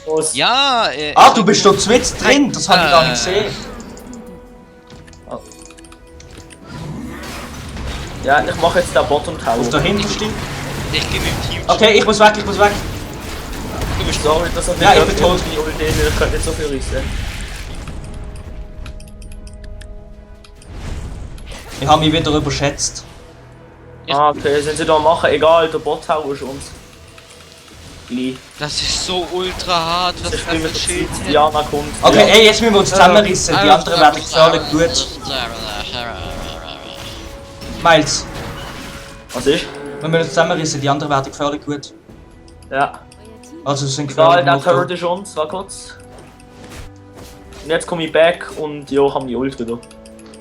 Was? Ja, Ah, du bist dort mit drin, das hab ich gar nicht gesehen. Ja, ich mache jetzt den Bottom Tower. Auf der hintersten. ich geh mit dem Team. Okay, ich muss weg, ich muss weg. Du bist Sorry, das hat Ja, ich bin tot. die Ulti, ich kann nicht so viel rissen. Ich habe mich wieder überschätzt. Ah, okay, sind sie da machen? Egal, der Bot Tower ist uns. Gleich. Das ist so ultra hart, was Das das ist für ein Schild. Diana kommt. Okay, Ja. ey, jetzt müssen wir uns zusammenrissen, die anderen werden gefährlich gut. Miles, Was ist? wir müssen uns zusammenrissen, die anderen werden gefährlich gut. Ja. Also sind Egal, gefährlich der genug. Turret ist uns, war kurz. Und jetzt komme ich back und ja, haben die Ult wieder.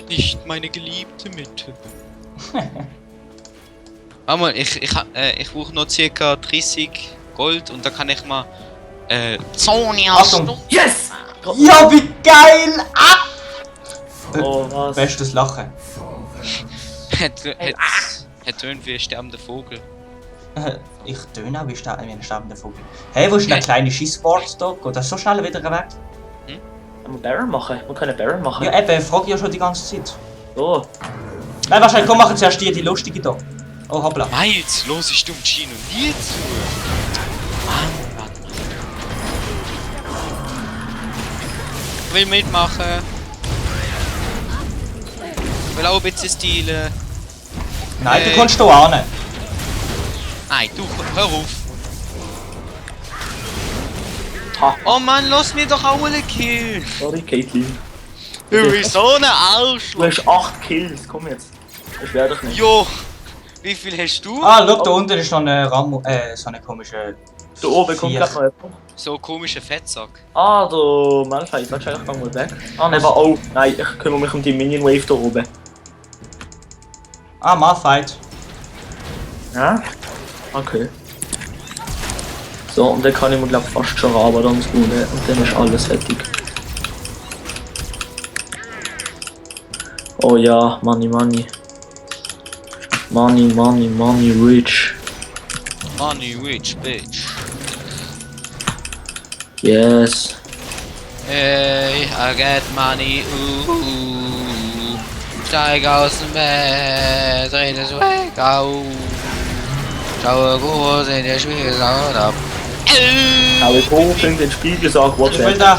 Nicht meine geliebte Mitte. Warte mal, ich brauche noch ca. 30 Gold und dann kann ich mal Sonia Achtung. Yes! Ja, wie geil! Ah! Oh, was? Bestes Lachen. hat tönt wie ein sterbender Vogel. Ich töne auch wie ein sterbender Vogel. Hey, wo ist der kleine Schissboard da? Geht das so schnell wieder weg? Können wir Baron machen? Wir können Baron machen. Ja, eben, frage ich ja schon die ganze Zeit. So. Nein, wahrscheinlich, komm, machen zuerst die lustige da. Oh, hoppla. Miles, los ich dumm Chino nie zu. Mann. Ich will mitmachen. Ich will auch ein bisschen stilen. Nein, du kannst da an. Nein, du, hör auf. Ha. Oh Mann, lass mir doch auch einen Kill. Sorry, Caitlyn. Du bist so ein Du Arschloch. hast 8 Kills, komm jetzt. Das wär doch nicht. Jo, wie viel hast du? Ah, schau, da unten ist noch eine so eine komische... Da oben kommt Vier. gleich noch jemand. So ein komischer Fettsack. Ah, der Malphite, wahrscheinlich gehen wir weg. Ah, ne, aber oh, nein, ich kümmere mich um die Minion Wave da oben. Ah, Malfight. Ja? Okay. So, und dann kann ich mir glaub fast schon raben dann das Gute und dann ist alles fertig. Oh ja, Money, Money. Money, Money, Money, rich. Money rich bitch. Yes. Hey, I get money, Steig aus dem Bett, dreh das weg auf. Schaue groß in der Spiegel ab. Aber ich hoch in den Spiegel sag, Ich what's will that? da.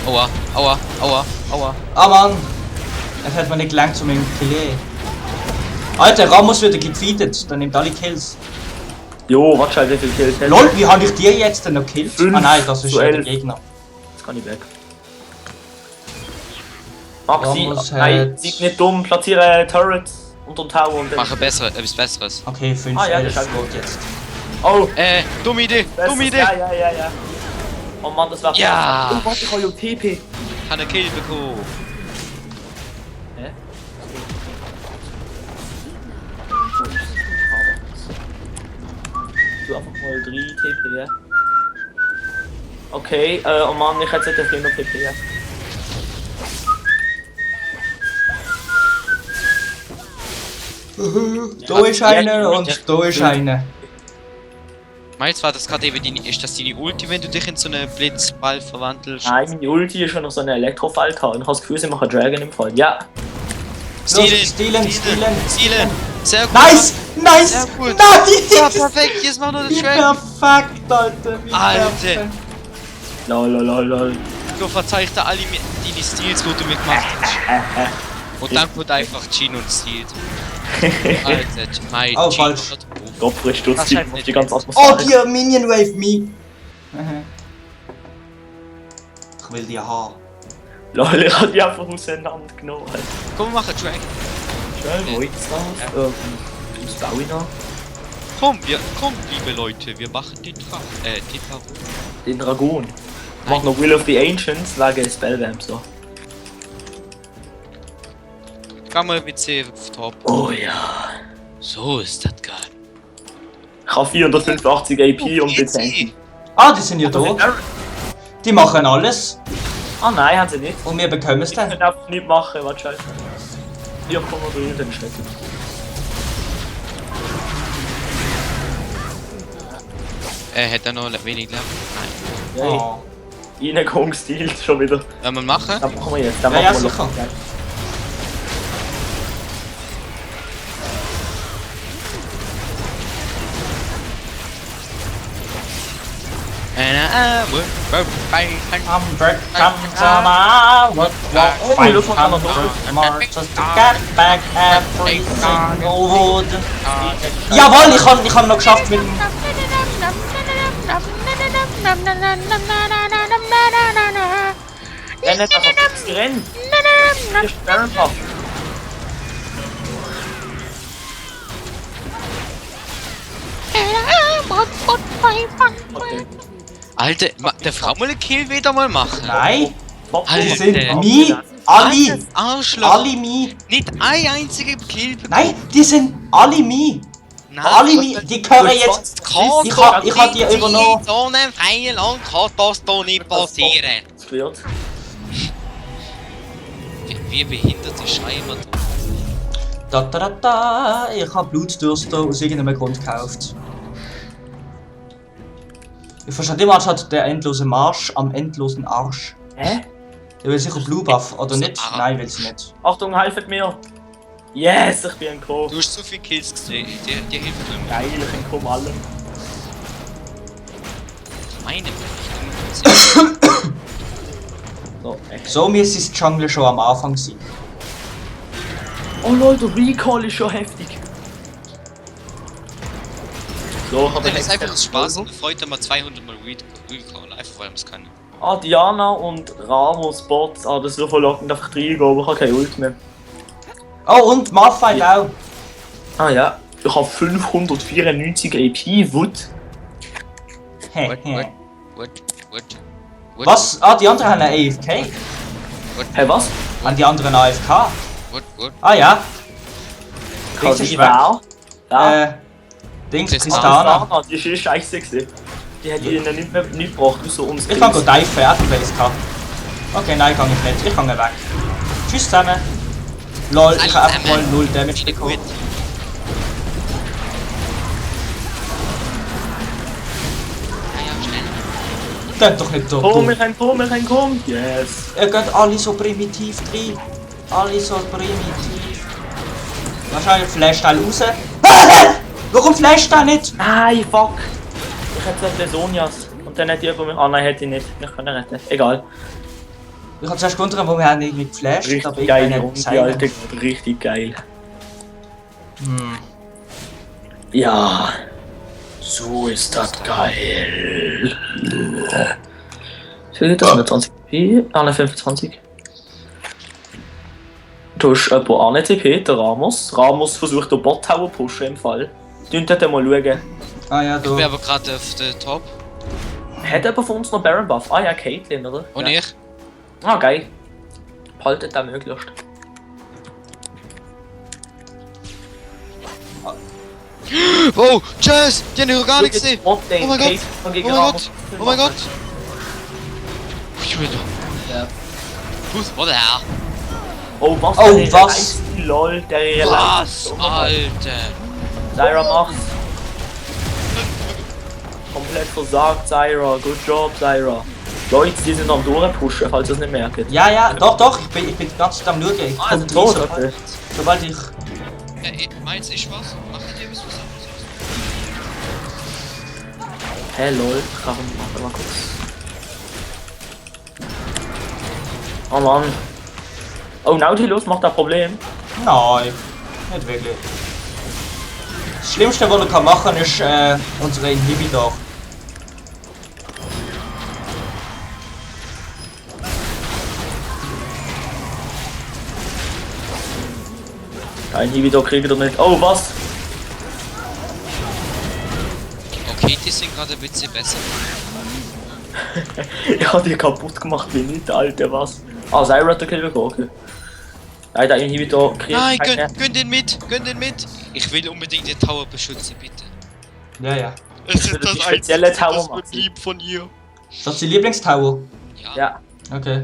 Aua, aua, aua, aua. Ah, Mann. Es hat mir nicht gelangt zu meinem Killet. Alter, Ramos wird gefeedet. Der nimmt alle Kills. Jo, warte halt, wie viel Kills hat. Lol, wie habe ich dir jetzt denn noch killt? Fünf Ah nein, das ist zu ja der 11. Gegner. Jetzt kann ich weg. Maxi, Ramos nein, hat- seid nicht dumm, platziere Turrets unter dem Tower und dann... Mach etwas Besseres. Okay, 5, Ah, ja, 11 das ist geht jetzt. Oh, Dumme Idee, das dumme ist- Idee. Ja. Oh Mann, das war... Ja. Oh, warte, ich habe ja TP. Kann einen Kill bekommen. Hä? Du einfach mal 3 TP, ja? Okay, oh Mann, ich hätte jetzt noch TP, ja? Da ist einer und da ist einer. Meinst war das gerade eben deine, ist das deine Ulti, wenn du dich in so einen Blitzball verwandelst? Nein, meine Ulti ist schon noch so eine Elektrofall gehabt und ich habe das Gefühl, sie machen Dragon im Fall. Ja! Stehlen. Zielen! Sehr gut! Nice! Nice! Sehr gut. Nice! Ja, perfekt, jetzt mach noch den Wie Dragon! perfekt, Alter! Wie Alter. perfekt. Lol. Du verzeihst dir alle deine Stils, die du mir gemacht hast. Und dann kommt einfach Jean und Stil. Alter, mein Oh, Jean falsch. hat drauf. Gott, frisch Das stutzt die, scheint nicht die ganze Oh, Atmosphäre. hier, Minion Wave Me! Ich will die haben. Lol, ich hab die einfach auseinander genommen. Komm, wir machen Dragon. Schnell, wo ist das? Das baue ich noch. Komm, liebe Leute, wir machen den Dragon. Den Dragon. Mach noch Will of the Ancients wegen Spellvamp so. Geh mal mit C auf Top. Oh ja. So ist das geil. Ich habe 485 AP und bin tanken. Ah, die sind ja da. Die machen alles. Ah nein, haben sie nicht. Und wir bekommen es Ich dann. kann einfach nicht machen, was scheiße. Wir kommen drin, dann steht Hat er noch wenig Leben? Nein. Hey, Oh. reingekommen, gestealt schon wieder. Wollen wir machen? Das machen wir jetzt. Das Ja, ja, machen wir sicher. noch. I'm back from summer. What fight come from Mars just to get back every single wood. Jawohl, ich hab noch geschafft mit dem... Renn nicht einfach ins Rennen. Wir sperren drauf. Okay. Alter, der Frau mal einen Kill wieder mal machen. Nein, Top. die Alter. sind mi. Alle. Arschloch. Alle mi. Nicht ein einziger Kill bekommen. Nein, die sind alle mi. Nein, Alle mi. Die gehören jetzt... Ich hab die übernommen. So einem freien Land kann das doch nicht passieren. Es wird. Wie behinderte Schreiber. Da da da da. Ich hab Blutdürste aus irgendeinem Grund gekauft. Ich verstehe immer anstatt der endlose Marsch am endlosen Arsch. Hä? Der will sicher Blue Buff, oder nicht? Nein, will sie nicht. Achtung, helft mir. Yes, ich bin gekommen. Du hast so viele Kills gesehen, dir hilft nicht mehr. Geil, ich bin gekommen alle. Meine So, echt. So müsste das Jungle schon am Anfang sein. Oh Leute, Recall ist schon heftig. So, ich hab Das ist jetzt einfach aus Spaß und freut mal 200 Mal Recall, einfach weil man es kann. Ah, Diana und Ramos Bots. Ah, das ist so verlockend, einfach reingehen, aber ich habe keine Ult mehr. Oh, und Malphite auch. Ah ja, ich habe 594 AP, Wood. What? Was? Ah, die anderen haben eine AFK. Hey, was? Haben die anderen AFK? What? Ah ja. Kann Richtig sie schwer. wer? Ja. Dings, Tristana. Tristana. Die ist eh scheiße gewesen. Die hat ihnen nicht gebracht, außer uns. Ich kann go dive, er hat einen Base gehabt. Okay, nein, kann ich nicht. Ich kann weg. Tschüss zusammen. Lol, ich habe einfach mal 0 Damage bekommen. Geht doch nicht so Komm, dumm. wir können kommen. Yes. Ihr geht alle so primitiv drin. Alle so primitiv. Wahrscheinlich flasht er raus. Warum flasht er nicht? Nein, fuck. Ich hätte gesagt, Sonias. Und dann hätte ich mich... Ah nein, hätte ich nicht. Ich kann nicht retten. Egal. Ich hab zuerst gewundert, wo wir haben irgendwie geflasht, aber Richtig ich geil, bin Runde, nicht Alter. gesagt. Richtig geil. Hm. Ja. So ist das geil. Wie viel geht das? 120 TP? Ah, ne, 25. Du hast jemanden an TP, der Ramos. Ramos versucht den Bot zu pushen im Fall. Dünnt dort mal schauen. Ah ja, Ich bin du. aber gerade auf der Top. Hat jemand von uns noch Baron Buff? Ah ja, Caitlyn, oder? Und ja. ich? Ah, geil. Haltet den möglichst. Oh, Jazz! Die haben gar nichts gesehen! Oh mein Oh mein Gott! Oh mein Gott! Oh mein Gott! Ich bin da. Ja. What the hell? Oh, was? Oh, der was? Lol, der Was? Alter! Zyra macht's. Komplett versagt, Zyra. Good job, Zyra. Leute, die sind am durchpushen, falls ihr es nicht merkt. Ja, ja, doch, ich bin die ganze Zeit am Schauen. Ich Ah, komm ist tot, rein, okay. sobald ich... Meinst ich was? Macht ihr was anderes? Hey, lol, ich kann machen mal kurz. Oh Mann. Oh, Nautilus macht ein Problem. Nein, nicht wirklich. Das Schlimmste, was er machen kann, ist unsere Inhibitor. Ein Inhibitor kriegt er nicht. Oh, was? die sind gerade ein bisschen besser. Ich hab die kaputt gemacht wie nicht, Alter, was? Ah, Zyra hat den Kill bekommen, okay. Nein, der Inhibitor kriegt Nein, keine... gönn den mit, gönn den mit. Ich will unbedingt den Tower beschützen, bitte. Ja, ja. Es ist das spezielle Tower, das Maxi. wird lieb von ihr. Das ist die Lieblingstower. Ja, Ja, Okay.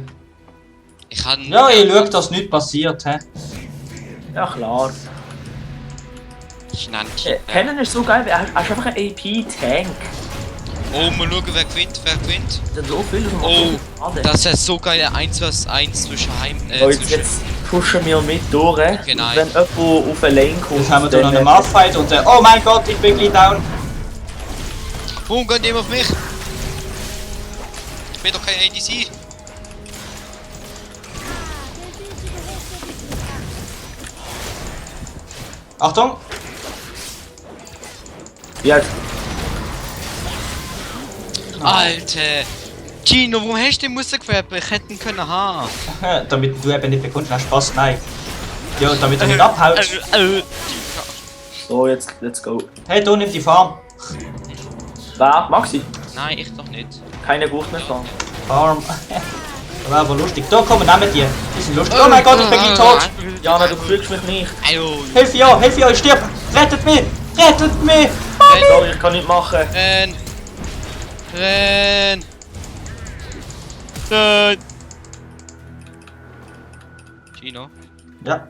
ich habe... Ja, ich schau, dass nichts passiert, hä? ja klar. Ich nenne Kennen ist so geil, er ist einfach ein AP-Tank. Oh, mal schauen, wer gewinnt, Dann so viel, das macht Oh, so viel Schaden. das ist so geil, 1 vs 1 zwischen So, zwischen... jetzt pushen wir mit durch. Okay, nein. Wenn jemand auf eine Lane kommt, Jetzt haben wir da noch einen Malfight und oh mein Gott, ich bin gleich down. Warum geht jemand auf mich? Ich bin doch kein ADC. Achtung! Ja, Alter! Gino, warum hast du den Mustergewerbe? Ich hätte ihn können haben. Damit du eben nicht bekommst, nein, Spaß, nein. Ja, damit er nicht abhaut. so, jetzt, let's go. Hey, du nimm die Farm. Wer? Maxi? Nein, ich doch nicht. Keine Bucht mehr fahren. Farm. Das war aber lustig. Da kommen auch mit dir. Die sind lustig. Oh mein Gott, ich bin gleich tot. Jana, du kriegst mich nicht. Ayo. Hilfe ja, ich stirb. Rettet mich. Rettet mich. Sorry, ich kann nicht machen. Renn! Renn! Renn! Gino? Ja.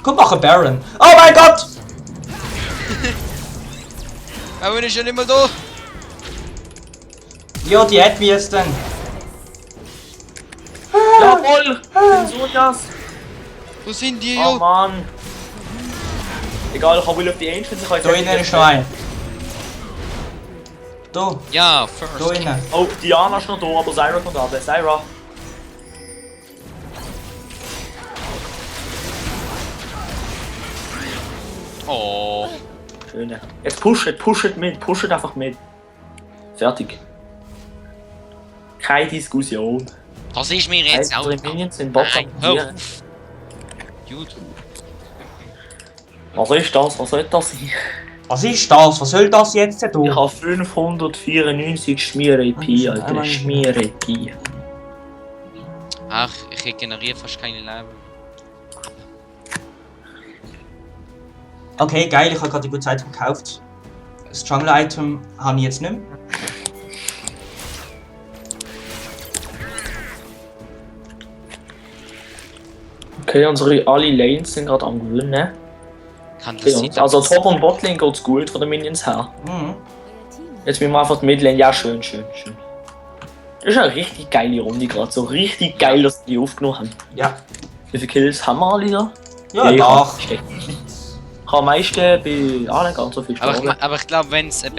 Komm, mach einen Baron. Oh mein Gott. Aber bin ich schon immer da? Ja, die hat mich jetzt dann. Jawohl! So das! Wo sind die, Oh jo? Mann! Egal, ich will auf die Ancients, ich kann jetzt Da innen ist noch ein. Da, Ja, da first. innen. Oh, Diana ist noch da, aber Zyra kommt runter. Zyra! Oh. Schöne. Jetzt pushet mit, pushet einfach mit. Fertig. Keine Diskussion. Das ist mir jetzt auch... Unsere Minions sind Bots Nein, am hör Tieren. auf. Gut. Was ist das? Was soll das sein? Was ist das? Was soll das jetzt Ich tun? habe 594 Schmier-EP, Alter. Schmier-EP. Ach, ich regeneriere fast keine Leben. Okay, geil, ich habe gerade die gute Zeit gekauft. Das Jungle-Item habe ich jetzt nicht mehr. Okay, unsere alle Lanes sind gerade am Gewinnen. Kann das Okay, sein? und also Top und Botlane geht's gut von den Minions her. Mhm. Jetzt müssen wir einfach die Midlane. Ja, schön, schön, schön. Das ist eine richtig geile Runde gerade. So richtig geil, dass die aufgenommen haben. Ja. Wie viele Kills haben wir alle da? Ja, ich doch. Ich habe am meisten bei nicht ganz so viel Aber gestorben. ich glaube, wenn es ein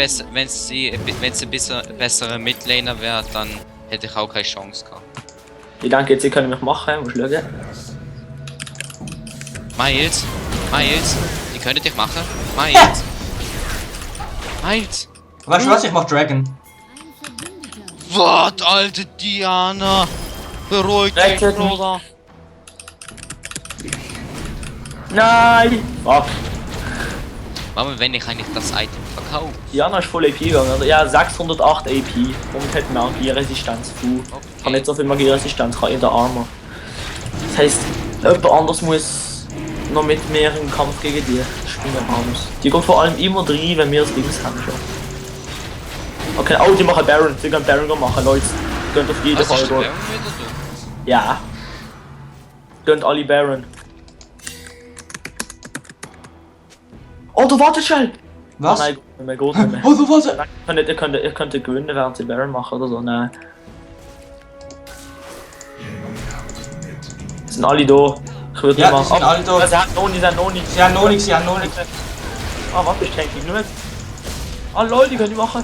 besserer Midlaner wäre, dann hätte ich auch keine Chance gehabt. Ich denke, jetzt können wir mich machen. Muss schauen. Miles, die könntet dich machen. Miles. Miles. Weißt du was? Ich mach Dragon. Was, alte Diana? Beruhigt dich, Rettet mich. Bruder. Nein! Fuck. Warum, wenn ich eigentlich das Item verkaufe? Diana ist voll AP gegangen. Oder? Ja, 608 AP. Und hat Magieresistenz. Ich habe nicht so viel Magieresistenz, kann in der Armor. Das heisst, jemand anders muss noch mit mir im Kampf gegen die Spinner haben. Die geht vor allem immer rein, wenn wir das Dings haben schon. Okay, oh, die machen Baron. Sie können Baron machen, Leute. Könnt auf jeden Was Fall ist der gehen. Baron wieder da? Ja. Könnt alle Baron. Oh, du wartet schnell! Was? Oh, nein, mir geht nicht mehr. Oh, du was? Ihr könnt gewinnen, während sie Baron machen oder so. Nein. Sind alle da. Ich würde Ja, mal. die sind alle da. Sie haben noch nicht, sie haben noch nicht. Sie haben noch nichts, sie haben noch nichts. Ah, warte, ich denke nicht. Ah, Leute, die können die machen.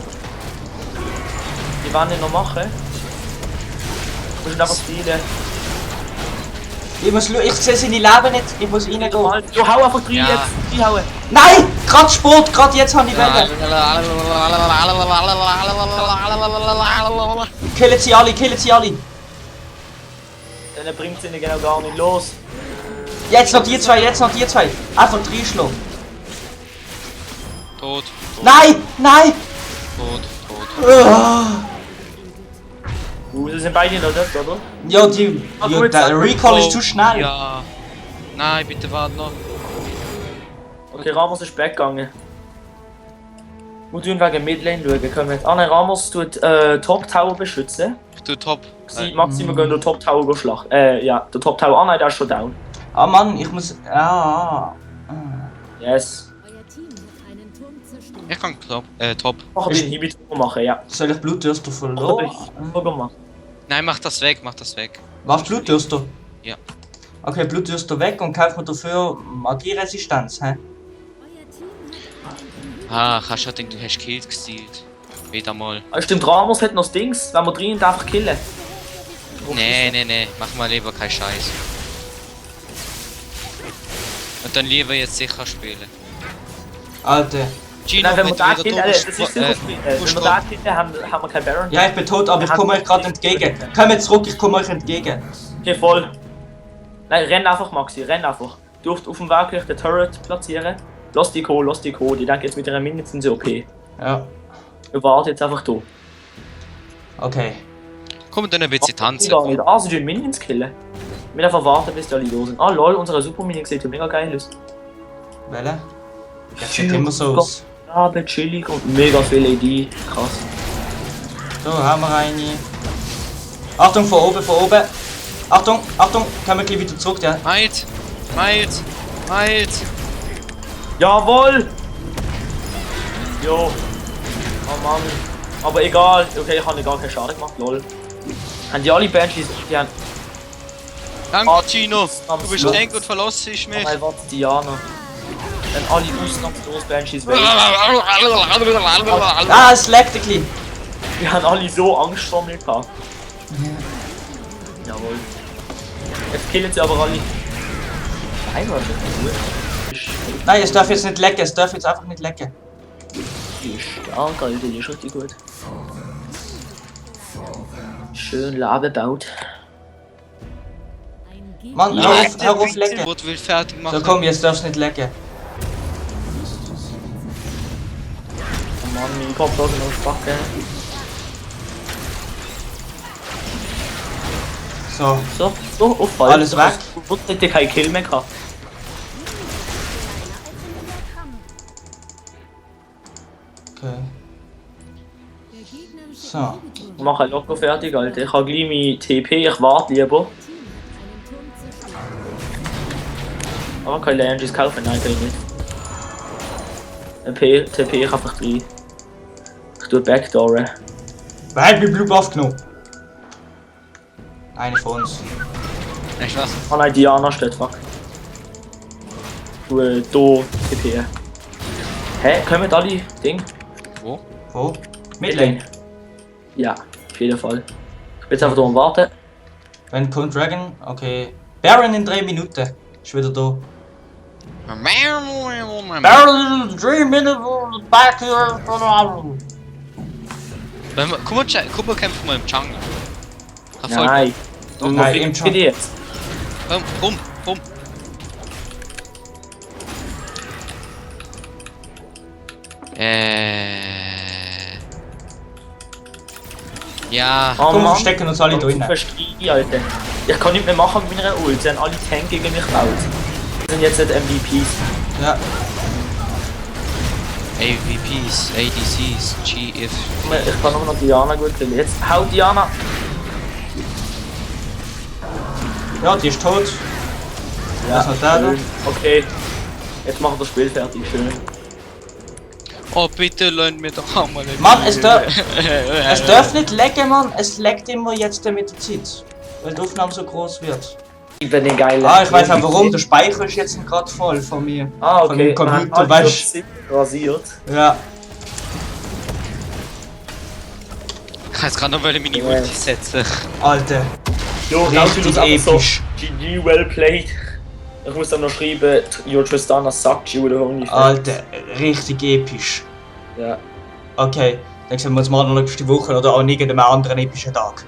Die wollen nicht noch machen. Wir sind einfach viele. Ich sehe seine Leben nicht, ich muss reingehen. Du hau einfach rein Ja. jetzt. Reinhauen. Nein! Gerade Sport, gerade jetzt habe ich Welle. Killen sie alle, killen sie alle. Dann bringt sie genau gar nicht los. Jetzt noch die zwei, jetzt noch die zwei. Einfach reinschlagen. Tot. Nein! Nein! Tot. Sie sind beide noch dort, oder? Ja, der Recall ist zu schnell. Ja. Nein, bitte warte noch. Okay, Ramos ist weggegangen. Muss tun wegen Midlane schauen. Können wir jetzt. Ah nein, Ramos tut Top Tower beschützen. Ich tu top. Maximum gehen den Top Tower schlagen. Ja, der Top Tower. Ah nein, der ist schon down. Ah Mann, ich muss. Yes. Euer Team hat einen Turm zerstört. Ich kann top. Mach ein bisschen Inhibitor machen, ja. Soll ich Blutdürster Mach ein verloren? bisschen Inhibitor machen. Nein, mach das weg. Was, Blutdürster? Ja. Okay, Blutdürster weg und kaufen wir dafür Magieresistenz, hä? Euer Team hat Kannst du denken, du hast Kills gestealt. Wieder mal. Ah, stimmt, Ramos hat noch das Dings, wenn wir drin einfach killen. Nee. Mach mal lieber keinen Scheiß. Und dann lieber jetzt sicher spielen. Alter. Gino, Nein, wenn wir da killen, das tot ist sicher spielen. Wenn wir da killen, haben wir keinen Baron. Ja, ich bin tot, aber ich komme euch gerade entgegen. Kommt zurück, ich komme euch entgegen. Okay, voll. Nein, renn einfach, Maxi, renn einfach. Du auf dem Weg gleich den Turret platzieren. Lass die Co. Die denken jetzt mit ihrer Minion sind sie okay. Ja, Wir warten jetzt einfach da. okay. Komm dann ein bisschen tanzen. Gar nicht. Ah, sie tun Minions killen. Wir einfach warten, bis die alle da sind. Ah, lol, unsere Super Minion sieht ja mega geil aus. Welche? Das sieht immer so aus. Ja, chillig und mega viel AD. Krass. So, haben wir eine. Achtung, von oben. Achtung, können wir gleich wieder zurück, ja? Might. Jawohl! Jo. Oh Mann. Aber egal. Okay, ich habe gar keinen Schaden gemacht, lol. Haben die alle Banshees? Die haben... Danke, Ah, Gino. am Du bist Schluss. Tank und verlässt mich. Nein, warte, Diana. Dann alle ausnahmslos Banshees weg. Ah, es leckt ein bisschen. Wir haben alle so Angst vor mir gehabt. Jawohl. Jetzt killen sie aber alle. Nein, was ist gut. Nein, es darf jetzt nicht lecken, es darf jetzt einfach nicht lecken. Die ist stark, Alter, die ist richtig gut. Schön Lava baut. ein Gegner. Mann, hör auf lecken. Wird will fertig machen. So komm, jetzt darfst du nicht lecken. Oh Mann, mein Kopf hat noch Spacke. So, So, auffallen. Alles weg. Du hätte keinen Kill mehr gehabt. okay. Der gegnerische So. Inhibitor Ich mache locker fertig, Alter. Ich habe gleich mein TP, ich warte lieber. Team hat einen Turm zerstört. Aber keine Langes kaufen, nein, kann ich nicht. TP, ich einfach rein. Ich tue Backdooren. Wer hat mein Blue Buff genommen? Einer von uns. Echt was? Oh nein, Diana steht, fuck. Du, da, TP. Hä, kommen alle Ding? Wo? Wo? Midlane. Ja, auf jeden Fall. Ich bin jetzt einfach da am Warten. Wenn kommt Dragon, okay. Baron in 3 Minuten. Ist wieder da. Baron in 3 Minuten back here. Guck mal, kämpfen wir im Jungle. Voll. Nein. Doch, Du nein, im musst jetzt. Komm. Ja. Oh Komm, wir Mann. verstecken uns alle drinnen. Verstehe, Alter. Ich kann nicht mehr machen mit meiner Ult. Sie haben alle Tank gegen mich gebaut. Sie sind jetzt nicht MVPs. Ja. AVPs, ADCs, GF. Ich kann nur noch Diana gut killen. Jetzt hau Diana! Ja, die ist tot. Was hat der da? schön. Okay. Jetzt machen wir das Spiel fertig, schön. Oh, bitte lernt mir doch auch mal ein Mann, es darf nicht lecken, Mann. Es leckt immer jetzt mit der Zeit. Weil die Aufnahme so groß wird. Ich bin den geilen. Ah, ich weiß auch warum. Der Speicher ist jetzt gerade voll von mir. Ah, Von dem okay. Computer, weißt du? Rasiert. du? Ja. Ich kann jetzt gerade noch meine Mini-Ulti setzen. Alter. Jo, Richtig episch. GG, well played. Ich muss dann noch schreiben, Your Tristana sucks you oder irgendwie. Alter, richtig episch. Ja. Okay, dann sehen wir uns mal noch nächste Woche oder an irgendeinem anderen epischen Tag.